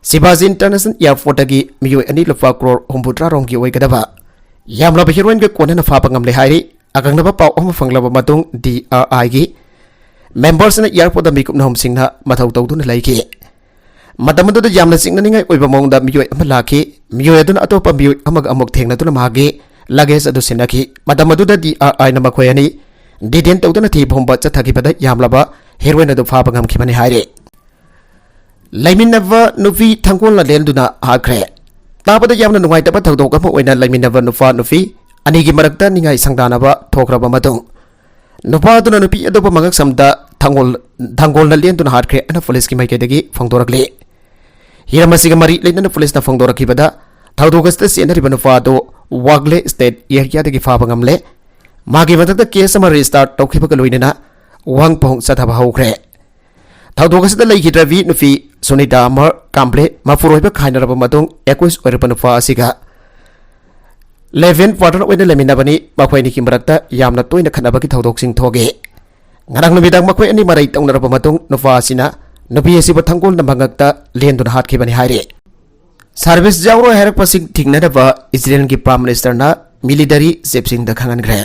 ꯁꯤꯚꯥꯖꯤ International Airportꯇꯒꯤ ꯃꯤꯑꯣꯏ ꯑꯅꯤ ꯂꯨꯄꯥ ꯀ꯭ꯔꯣꯔ ꯍꯨꯝꯐꯨꯇꯔꯥ ꯔꯣꯝꯒꯤ ꯑꯣꯏꯒꯗꯕ ꯌꯥꯝꯂꯕ heroinꯒ ꯀꯣꯟꯅꯅ ꯐꯥꯕ ꯉꯝꯂꯦ ꯍꯥꯏꯔꯤ꯫ ꯑꯀꯛꯅꯕ ꯄꯥꯎ ꯑꯃ ꯐꯪꯂꯕ ꯃꯇꯨꯡ, D R Iꯒꯤ memberꯁꯤꯡꯅ airportꯇ ꯃꯤꯀꯨꯞ ꯅꯍꯨꯝꯁꯤꯡꯅ ꯃꯊꯧ ꯇꯧꯗꯨꯅ ꯂꯩꯈꯤ꯫ ꯃꯇꯝ ꯑꯗꯨꯗ ꯌꯥꯝꯅ ꯆꯤꯡꯅꯅꯤꯡꯉꯥꯏ ꯑꯣꯏꯕ ꯃꯑꯣꯡꯗ ꯃꯤꯑꯣꯏ ꯑꯃ ꯂꯥꯛꯈꯤ꯫ ꯃꯤꯑꯣꯏ ꯑꯗꯨꯅ ꯑꯇꯣꯞꯄ ꯃꯤꯑꯣꯏ ꯑꯃꯒ ꯑꯃꯨꯛ ꯊꯦꯡꯅꯗꯨꯅ ꯃꯍꯥꯛꯀꯤ luggage ꯑꯗꯨ ꯁꯤꯟꯅꯈꯤ꯫ ꯃꯇꯝ ꯑꯗꯨꯗ D R Iꯅ ꯃꯈꯣꯏ ꯑꯅꯤ detain ꯇꯧꯗꯨꯅ ꯊꯤꯕ ꯍꯨꯝꯕ ꯆꯠꯊꯈꯤꯕꯗ ꯌꯥꯝꯂꯕ heroin ꯑꯗꯨ ꯐꯥꯕ ꯉꯝꯈꯤꯕꯅꯤ ꯍꯥꯏꯔꯤ꯫ ꯂꯩꯃꯤꯟꯅꯕ ꯅꯨꯄꯤ ꯊꯥꯡꯒꯣꯜꯅ ꯂꯦꯟꯗꯨꯅ ꯍꯥꯠꯈ꯭ꯔꯦ꯫ ꯇꯥꯕꯗ ꯌꯥꯝꯅ ꯅꯨꯡꯉꯥꯏꯇꯕ ꯊꯧꯗꯣꯛ ꯑꯃ ꯑꯣꯏꯅ ꯂꯩꯃꯤꯟꯅꯕ ꯅꯨꯄꯥ ꯅꯨꯄꯤ ꯑꯅꯤꯒꯤ ꯃꯔꯛꯇ ꯅꯤꯡꯉꯥꯏ ꯁꯪꯗꯥꯅꯕ ꯊꯣꯛꯈ꯭ꯔꯕ ꯃꯇꯨꯡ, ꯅꯨꯄꯥ ꯑꯗꯨꯅ ꯅꯨꯄꯤ ꯑꯗꯨꯕꯨ ꯃꯉꯛꯁꯝꯗ ꯊꯥꯡꯒꯣꯜ, ꯊꯥꯡꯒꯣꯜꯅ ꯂꯦꯟꯗꯨꯅ ꯍꯥꯠꯈ꯭ꯔꯦ ꯍꯥꯏꯅ policeꯀꯤ ꯃꯥꯏꯀꯩꯗꯒꯤ ꯐꯣꯡꯗꯣꯔꯛꯂꯤ꯫ ꯍꯤꯔꯝ ꯑꯁꯤꯒ ꯃꯔꯤ ꯂꯩꯅꯅ policeꯅ ꯐꯣꯡꯗꯣꯔꯛꯈꯤꯕꯗ, ꯊꯧꯗꯣꯛ ꯑꯁꯤꯗ ꯆꯦꯟꯅꯔꯤꯕ ꯅꯨꯄꯥ ꯑꯗꯨ ꯋꯥꯒꯂꯦ state areaꯗꯒꯤ ꯐꯥꯕ ꯉꯝꯂꯦ꯫ ꯃꯥꯒꯤ ꯃꯊꯛꯇ case ꯑꯃ register ꯇꯧꯈꯤꯕꯒ ꯂꯣꯏꯅꯅ ꯋꯥꯍꯪ ꯄꯥꯎꯍꯪ ꯆꯠꯊꯕ ꯍꯧꯈ꯭ꯔꯦ꯫ ꯊꯧꯗꯣꯛ ꯑꯁꯤꯗ ꯂꯩꯈꯤꯗ꯭ꯔꯕꯤ ꯅꯨꯄꯤ ꯁꯨꯅꯤꯇꯥ ꯑꯃꯔ ꯀꯥꯝꯕ꯭ꯂꯦ ꯃꯄꯨꯔꯣꯏꯕ ꯈꯥꯏꯅꯔꯕ ꯃꯇꯨꯡ, ꯑꯦꯀꯨꯏꯁ ꯑꯣꯏꯔꯕ ꯅꯨꯄꯥ ꯑꯁꯤꯒ live-in partner ꯑꯣꯏꯅ ꯂꯩꯃꯤꯟꯅꯕꯅꯤ꯫ ꯃꯈꯣꯏ ꯑꯅꯤꯒꯤ ꯃꯔꯛꯇ ꯌꯥꯝꯅ ꯇꯣꯏꯅ ꯈꯠꯅꯕꯒꯤ ꯊꯧꯗꯣꯛꯁꯤꯡ ꯊꯣꯛꯏ꯫ ꯉꯔꯥꯡ ꯅꯨꯃꯤꯗꯥꯡ ꯃꯈꯣꯏ ꯑꯅꯤ ꯃꯔꯩ ꯇꯧꯅꯔꯕ ꯃꯇꯨꯡ, ꯅꯨꯄꯥ ꯑꯁꯤꯅ ꯅꯨꯄꯤ ꯑꯁꯤꯕꯨ ꯊꯥꯡꯒꯣꯜꯅ ꯃꯉꯛꯇ ꯂꯦꯟꯗꯨꯅ ꯍꯥꯠꯈꯤꯕꯅꯤ ꯍꯥꯏꯔꯤ꯫ Service ꯌꯥꯎꯔꯣꯏ ꯍꯥꯏꯔꯛꯄꯁꯤꯡ ꯊꯤꯡꯅꯅꯕ ꯏꯖꯔꯦꯜꯒꯤ Prime Ministerꯅ military chiefꯁꯤꯡꯗ ꯈꯪꯍꯟꯈ꯭ꯔꯦ꯫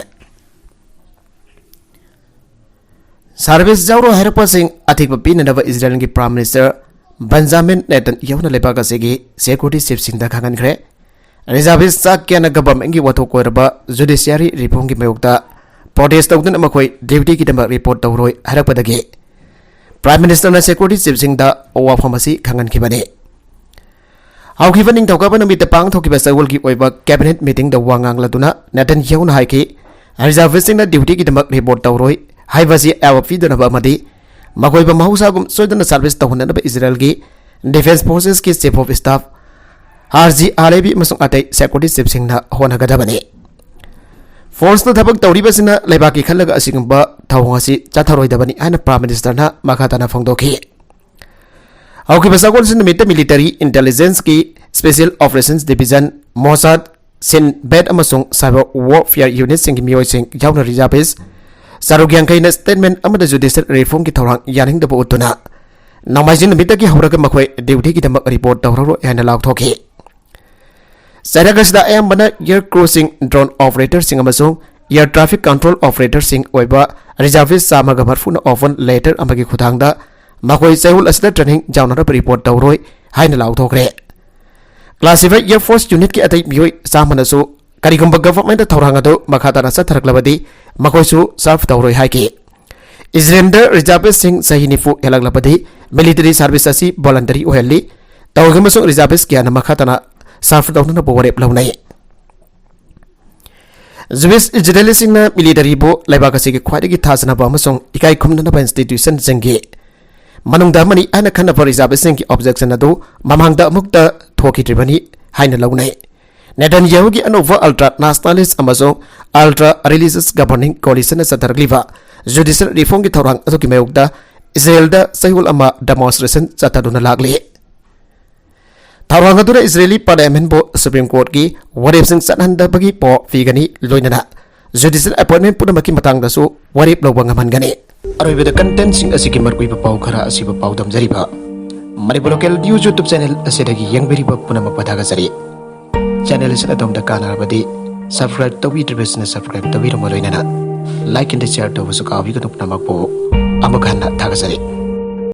Service ꯌꯥꯎꯔꯣꯏ ꯍꯥꯏꯔꯛꯄꯁꯤꯡ ꯑꯊꯤꯡꯕ ꯄꯤꯅꯅꯕ ꯏꯖꯔꯦꯜꯒꯤ Prime Minister ꯕꯟꯖꯥꯃꯤꯟ ꯅꯦꯇꯟꯌꯥꯍꯨꯅ ꯂꯩꯕꯥꯛ ꯑꯁꯤꯒꯤ security chiefꯁꯤꯡꯗ ꯈꯪꯍꯟꯈ꯭ꯔꯦ꯫ Reservist ꯆꯥꯛ ꯀꯌꯥꯅ governmentꯀꯤ ꯋꯥꯊꯣꯛ ꯑꯣꯏꯔꯕ judiciary reformꯒꯤ ꯃꯥꯌꯣꯛꯇ protest ꯇꯧꯗꯨꯅ ꯃꯈꯣꯏ dutyꯒꯤꯗꯃꯛ report ꯇꯧꯔꯣꯏ ꯍꯥꯏꯔꯛꯄꯗꯒꯤ Prime Ministerꯅ security chiefꯁꯤꯡꯗ ꯋꯥꯐꯝ ꯑꯁꯤ ꯈꯪꯍꯟꯈꯤꯕꯅꯤ꯫ ꯍꯧꯈꯤꯕ ꯅꯤꯡꯊꯧꯀꯥꯕ ꯅꯨꯃꯤꯠꯇ ꯄꯥꯡꯊꯣꯛꯈꯤꯕ ꯁꯒꯣꯜꯒꯤ ꯑꯣꯏꯕ cabinet meetingꯗ ꯋꯥ ꯉꯥꯡꯂꯗꯨꯅ ꯅꯦꯇꯟꯌꯥꯍꯨꯅ ꯍꯥꯏꯈꯤ, reservistꯁꯤꯡꯅ dutyꯒꯤꯗꯃꯛ report ꯇꯧꯔꯣꯏ ꯍꯥꯏꯕꯁꯤ ꯑꯌꯥꯕ ꯄꯤꯗꯅꯕ ꯑꯃꯗꯤ ꯃꯈꯣꯏꯕꯨ ꯃꯍꯧꯁꯥꯒꯨꯝ ꯁꯣꯏꯗꯅ ꯁꯥꯔꯚꯤꯁ ꯇꯧꯍꯟꯅꯅꯕ ꯏꯖꯔꯦꯜꯒꯤ ꯗꯤꯐꯦꯟꯁ ꯐꯣꯔꯁꯦꯁꯀꯤ chief of staff Herzi Halevi ꯑꯃꯁꯨꯡ ꯑꯇꯩ ꯁꯦꯀ꯭ꯌꯨꯔꯤꯇꯤ ꯆꯤꯐꯁꯤꯡꯅ ꯍꯣꯠꯅꯒꯗꯕꯅꯤ꯫ ꯐꯣꯔꯁꯅ ꯊꯕꯛ ꯇꯧꯔꯤꯕꯁꯤꯅ ꯂꯩꯕꯥꯛꯀꯤ ꯈꯜꯂꯒ ꯑꯁꯤꯒꯨꯝꯕ ꯊꯧꯑꯣꯡ ꯑꯁꯤ ꯆꯠꯊꯔꯣꯏꯗꯕꯅꯤ ꯍꯥꯏꯅ ꯄ꯭ꯔꯥꯏꯝ ꯃꯤꯅꯤꯁꯇꯔꯅ ꯃꯈꯥ ꯇꯥꯅ ꯐꯣꯡꯗꯣꯛꯈꯤ꯫ ꯍꯧꯈꯤꯕ ꯁꯒꯣꯜꯁꯦꯟ ꯅꯨꯃꯤꯠꯇ ꯃꯤꯂꯤꯇꯔꯤ ꯏꯟꯇꯦꯂꯤꯖꯦꯟꯁꯀꯤ ꯁ꯭ꯄꯦꯁꯤꯌꯦꯜ ꯑꯣꯄꯔꯦꯁꯟꯁ ꯗꯤꯚꯤꯖꯟ, ꯃꯣꯁꯥꯗ, ꯁꯤꯟ ꯕꯦꯠ ꯑꯃꯁꯨꯡ ꯁꯥꯏꯕꯔ ꯋꯥꯔꯐꯤꯌꯔ ꯌꯨꯅꯤꯠꯁꯤꯡꯒꯤ ꯃꯤꯑꯣꯏꯁꯤꯡ ꯌꯥꯎꯅ ꯔꯤꯖꯥꯔꯚꯤꯁ ꯆꯥꯇ꯭ꯔꯨꯛ ꯌꯥꯡꯈꯩꯅ ꯁ꯭ꯇꯦꯠꯃꯦꯟ ꯑꯃꯗ ꯖꯨꯗꯤꯁꯤꯌꯦꯜ ꯔꯤꯐꯣꯔꯝꯒꯤ ꯊꯧꯔꯥꯡ ꯌꯥꯅꯤꯡꯗꯕ ꯎꯠꯇꯨꯅ ꯅꯣꯡꯃꯥꯏꯖꯤꯡ ꯅꯨꯃꯤꯠꯇꯒꯤ ꯍꯧꯔꯒ ꯃꯈꯣꯏ ꯗ꯭ꯌꯨꯇꯤꯒꯤꯗꯃꯛ ꯔꯤꯄꯣꯔꯠ ꯇꯧꯔꯔꯣꯏ ꯍꯥꯏꯅ ꯂꯥꯎꯊꯣꯛꯈꯤ꯫ ꯆꯩꯔꯛ ꯑꯁꯤꯗ ꯑꯌꯥꯝꯕꯅ ꯑꯦꯌꯔ ꯀ꯭ꯔꯨꯁꯤꯡ, ꯗ꯭ꯔꯣꯟ ꯑꯣꯄꯔꯦꯇꯔꯁꯤꯡ ꯑꯃꯁꯨꯡ ꯑꯦꯌꯔ ꯇ꯭ꯔꯥꯐꯤꯛ ꯀꯟꯇ꯭ꯔꯣꯜ ꯑꯣꯄꯔꯦꯇꯔꯁꯤꯡ ꯑꯣꯏꯕ ꯔꯤꯖꯥꯔꯚꯤꯁ ꯆꯥꯝꯃꯒ ꯃꯔꯤꯐꯨꯅ ꯑꯣꯄꯟ ꯂꯦꯇꯔ ꯑꯃꯒꯤ ꯈꯨꯠꯊꯥꯡꯗ ꯃꯈꯣꯏ ꯆꯌꯣꯜ ꯑꯁꯤꯗ ꯇ꯭ꯔꯦꯅꯤꯡ ꯌꯥꯎꯅꯅꯕ ꯔꯤꯄꯣꯔꯠ ꯇꯧꯔꯣꯏ ꯍꯥꯏꯅ ꯂꯥꯎꯊꯣꯛꯈ꯭ꯔꯦ꯫ ꯀ꯭ꯂꯥꯁꯤꯐꯥꯏꯗ ꯑꯦꯌꯔ ꯐꯣꯔꯁ ꯌꯨꯅꯤꯠꯀꯤ ꯑꯇꯩ ꯃꯤꯑꯣꯏ ꯆꯥꯝꯃꯅꯁꯨ ꯀꯔꯤꯒꯨꯝꯕ ꯒꯚꯔꯟꯃꯦꯟꯠ ꯊꯧꯔꯥꯡ ꯑꯗꯨ ꯃꯈꯥ ꯇꯥꯅ ꯆꯠꯊꯔꯛꯂꯕꯗꯤ ꯃꯈꯣꯏꯁꯨ ꯁꯔꯚ ꯇꯧꯔꯣꯏ ꯍꯥꯏꯈꯤ꯫ ꯏꯖꯔꯦꯜꯗ ꯔꯤꯖꯥꯔꯚꯤꯁꯁꯤꯡ ꯆꯍꯤ ꯅꯤꯐꯨ ꯍꯦꯜꯂꯛꯂꯕꯗꯤ ꯃꯤꯂꯤꯇꯔꯤ ꯁꯥꯔꯚꯤꯁ ꯑꯁꯤ ꯚꯣꯂꯟꯇꯔꯤ ꯑꯣꯏꯍꯜꯂꯤ꯫ ꯇꯧꯔꯤꯕ ꯑꯃꯁꯨꯡ ꯔꯤꯖꯥꯔꯚꯤꯁ ꯀꯌꯥꯅ ꯃꯈꯥ ꯇꯥꯅ ꯁꯔꯚ ꯇꯧꯅꯅꯕ ꯋꯥꯔꯦꯞ ꯂꯧꯅꯩ꯫ ꯖ꯭ꯌꯨꯏꯁ ꯏꯖꯔꯦꯂꯤꯁꯤꯡꯅ ꯃꯤꯂꯤꯇꯔꯤꯕꯨ ꯂꯩꯕꯥꯛ ꯑꯁꯤꯒꯤ ꯈ꯭ꯋꯥꯏꯗꯒꯤ ꯊꯥꯖꯅꯕ ꯑꯃꯁꯨꯡ ꯏꯀꯥꯏ ꯈꯨꯝꯅꯅꯕ ꯏꯟꯁꯇꯤꯇ꯭ꯌꯨꯁꯟꯁꯤꯡꯒꯤ ꯃꯅꯨꯡꯗ ꯑꯃꯅꯤ ꯍꯥꯏꯅ ꯈꯟꯅꯕ ꯔꯤꯖꯥꯔꯚꯤꯁꯁꯤꯡꯒꯤ ꯑꯣꯕꯖꯦꯛꯁꯟ ꯑꯗꯨ ꯃꯃꯥꯡꯗ ꯑꯃꯨꯛꯇ ꯊꯣꯛꯈꯤꯗ꯭ꯔꯤꯕꯅꯤ ꯍꯥꯏꯅ ꯂꯧꯅꯩ꯫ ꯅꯦꯇꯟꯌꯥꯍꯨꯒꯤ ꯑꯅꯧꯕ ꯑꯜꯇ꯭ꯔꯥ ꯅꯦꯁꯅꯦꯂꯤꯁ ꯑꯃꯁꯨꯡ ꯑꯜꯇ꯭ꯔꯥ ꯔꯤꯂꯤꯖꯤꯌꯁ ꯒꯚꯔꯅꯤꯡ ꯀꯣꯂꯤꯁꯟꯅ ꯆꯠꯊꯔꯛꯂꯤꯕ ꯖꯨꯗꯤꯁꯤꯌꯦꯜ ꯔꯤꯐꯣꯔꯝꯒꯤ ꯊꯧꯔꯥꯡ ꯑꯗꯨꯒꯤ ꯃꯥꯌꯣꯛꯇ ꯏꯖꯔꯦꯜꯗ ꯆꯌꯣꯜ ꯑꯃ ꯗꯦꯃꯣꯟꯁꯇ꯭ꯔꯦꯁꯟ ꯆꯠꯊꯗꯨꯅ ꯂꯥꯛꯂꯤ꯫ ꯊꯧꯔꯥꯡ ꯑꯗꯨꯅ ꯏꯖꯔꯦꯂꯤ ꯄꯥꯔꯂꯤꯌꯥꯃꯦꯟꯠꯕꯨ ꯁꯨꯄ꯭ꯔꯤꯝ ꯀꯣꯔꯠꯀꯤ ꯋꯥꯔꯦꯞꯁꯤꯡ ꯆꯠꯍꯟꯗꯕꯒꯤ ꯄꯥꯎ ꯄꯤꯒꯅꯤ, ꯂꯣꯏꯅꯅ ꯖꯨꯗꯤꯁꯤꯌꯦꯜ ꯑꯦꯄꯣꯏꯟꯠꯃꯦꯟꯠ ꯄꯨꯝꯅꯃꯛꯀꯤ ꯃꯇꯥꯡꯗꯁꯨ ꯋꯥꯔꯦꯞ ꯂꯧꯕ ꯉꯝꯍꯟꯒꯅꯤ꯫ ꯑꯔꯣꯏꯕꯗ ꯀꯟꯇꯦꯟꯠꯁꯤꯡ ꯑꯁꯤꯒꯤ ꯃꯔꯨꯑꯣꯏꯕ ꯄꯥꯎ ꯈꯔ ꯑꯁꯤꯕꯨ ꯄꯥꯎꯗꯝꯖꯔꯤꯕ Manipur local news YouTube channel ꯑꯁꯤꯗꯒꯤ ꯌꯦꯡꯕꯤꯔꯤꯕ ꯄꯨꯝꯅꯃꯛꯄꯨ ꯊꯥꯒꯠꯆꯔꯤ꯫ ꯆꯦꯅꯦꯜ ꯑꯁꯤꯅ ꯑꯗꯣꯝꯗ ꯀꯥꯟꯅꯔꯕꯗꯤ ꯁꯕꯁꯀ꯭ꯔꯥꯏꯕ ꯇꯧꯕꯤꯗ꯭ꯔꯤꯕꯁꯤꯡꯅ ꯁꯕꯁꯀ꯭ꯔꯥꯏꯕ ꯇꯧꯕꯤꯔꯝꯃꯨ, ꯂꯣꯏꯅꯅ ꯂꯥꯏꯛ ꯑꯦꯟ ꯁꯤꯌꯔ ꯇꯧꯕꯁꯨ ꯀꯥꯎꯕꯤꯒꯅꯨ꯫ ꯄꯨꯝꯅꯃꯛꯄꯨ ꯑꯃꯨꯛ ꯍꯟꯅ ꯊꯥꯒꯠꯆꯔꯤ꯫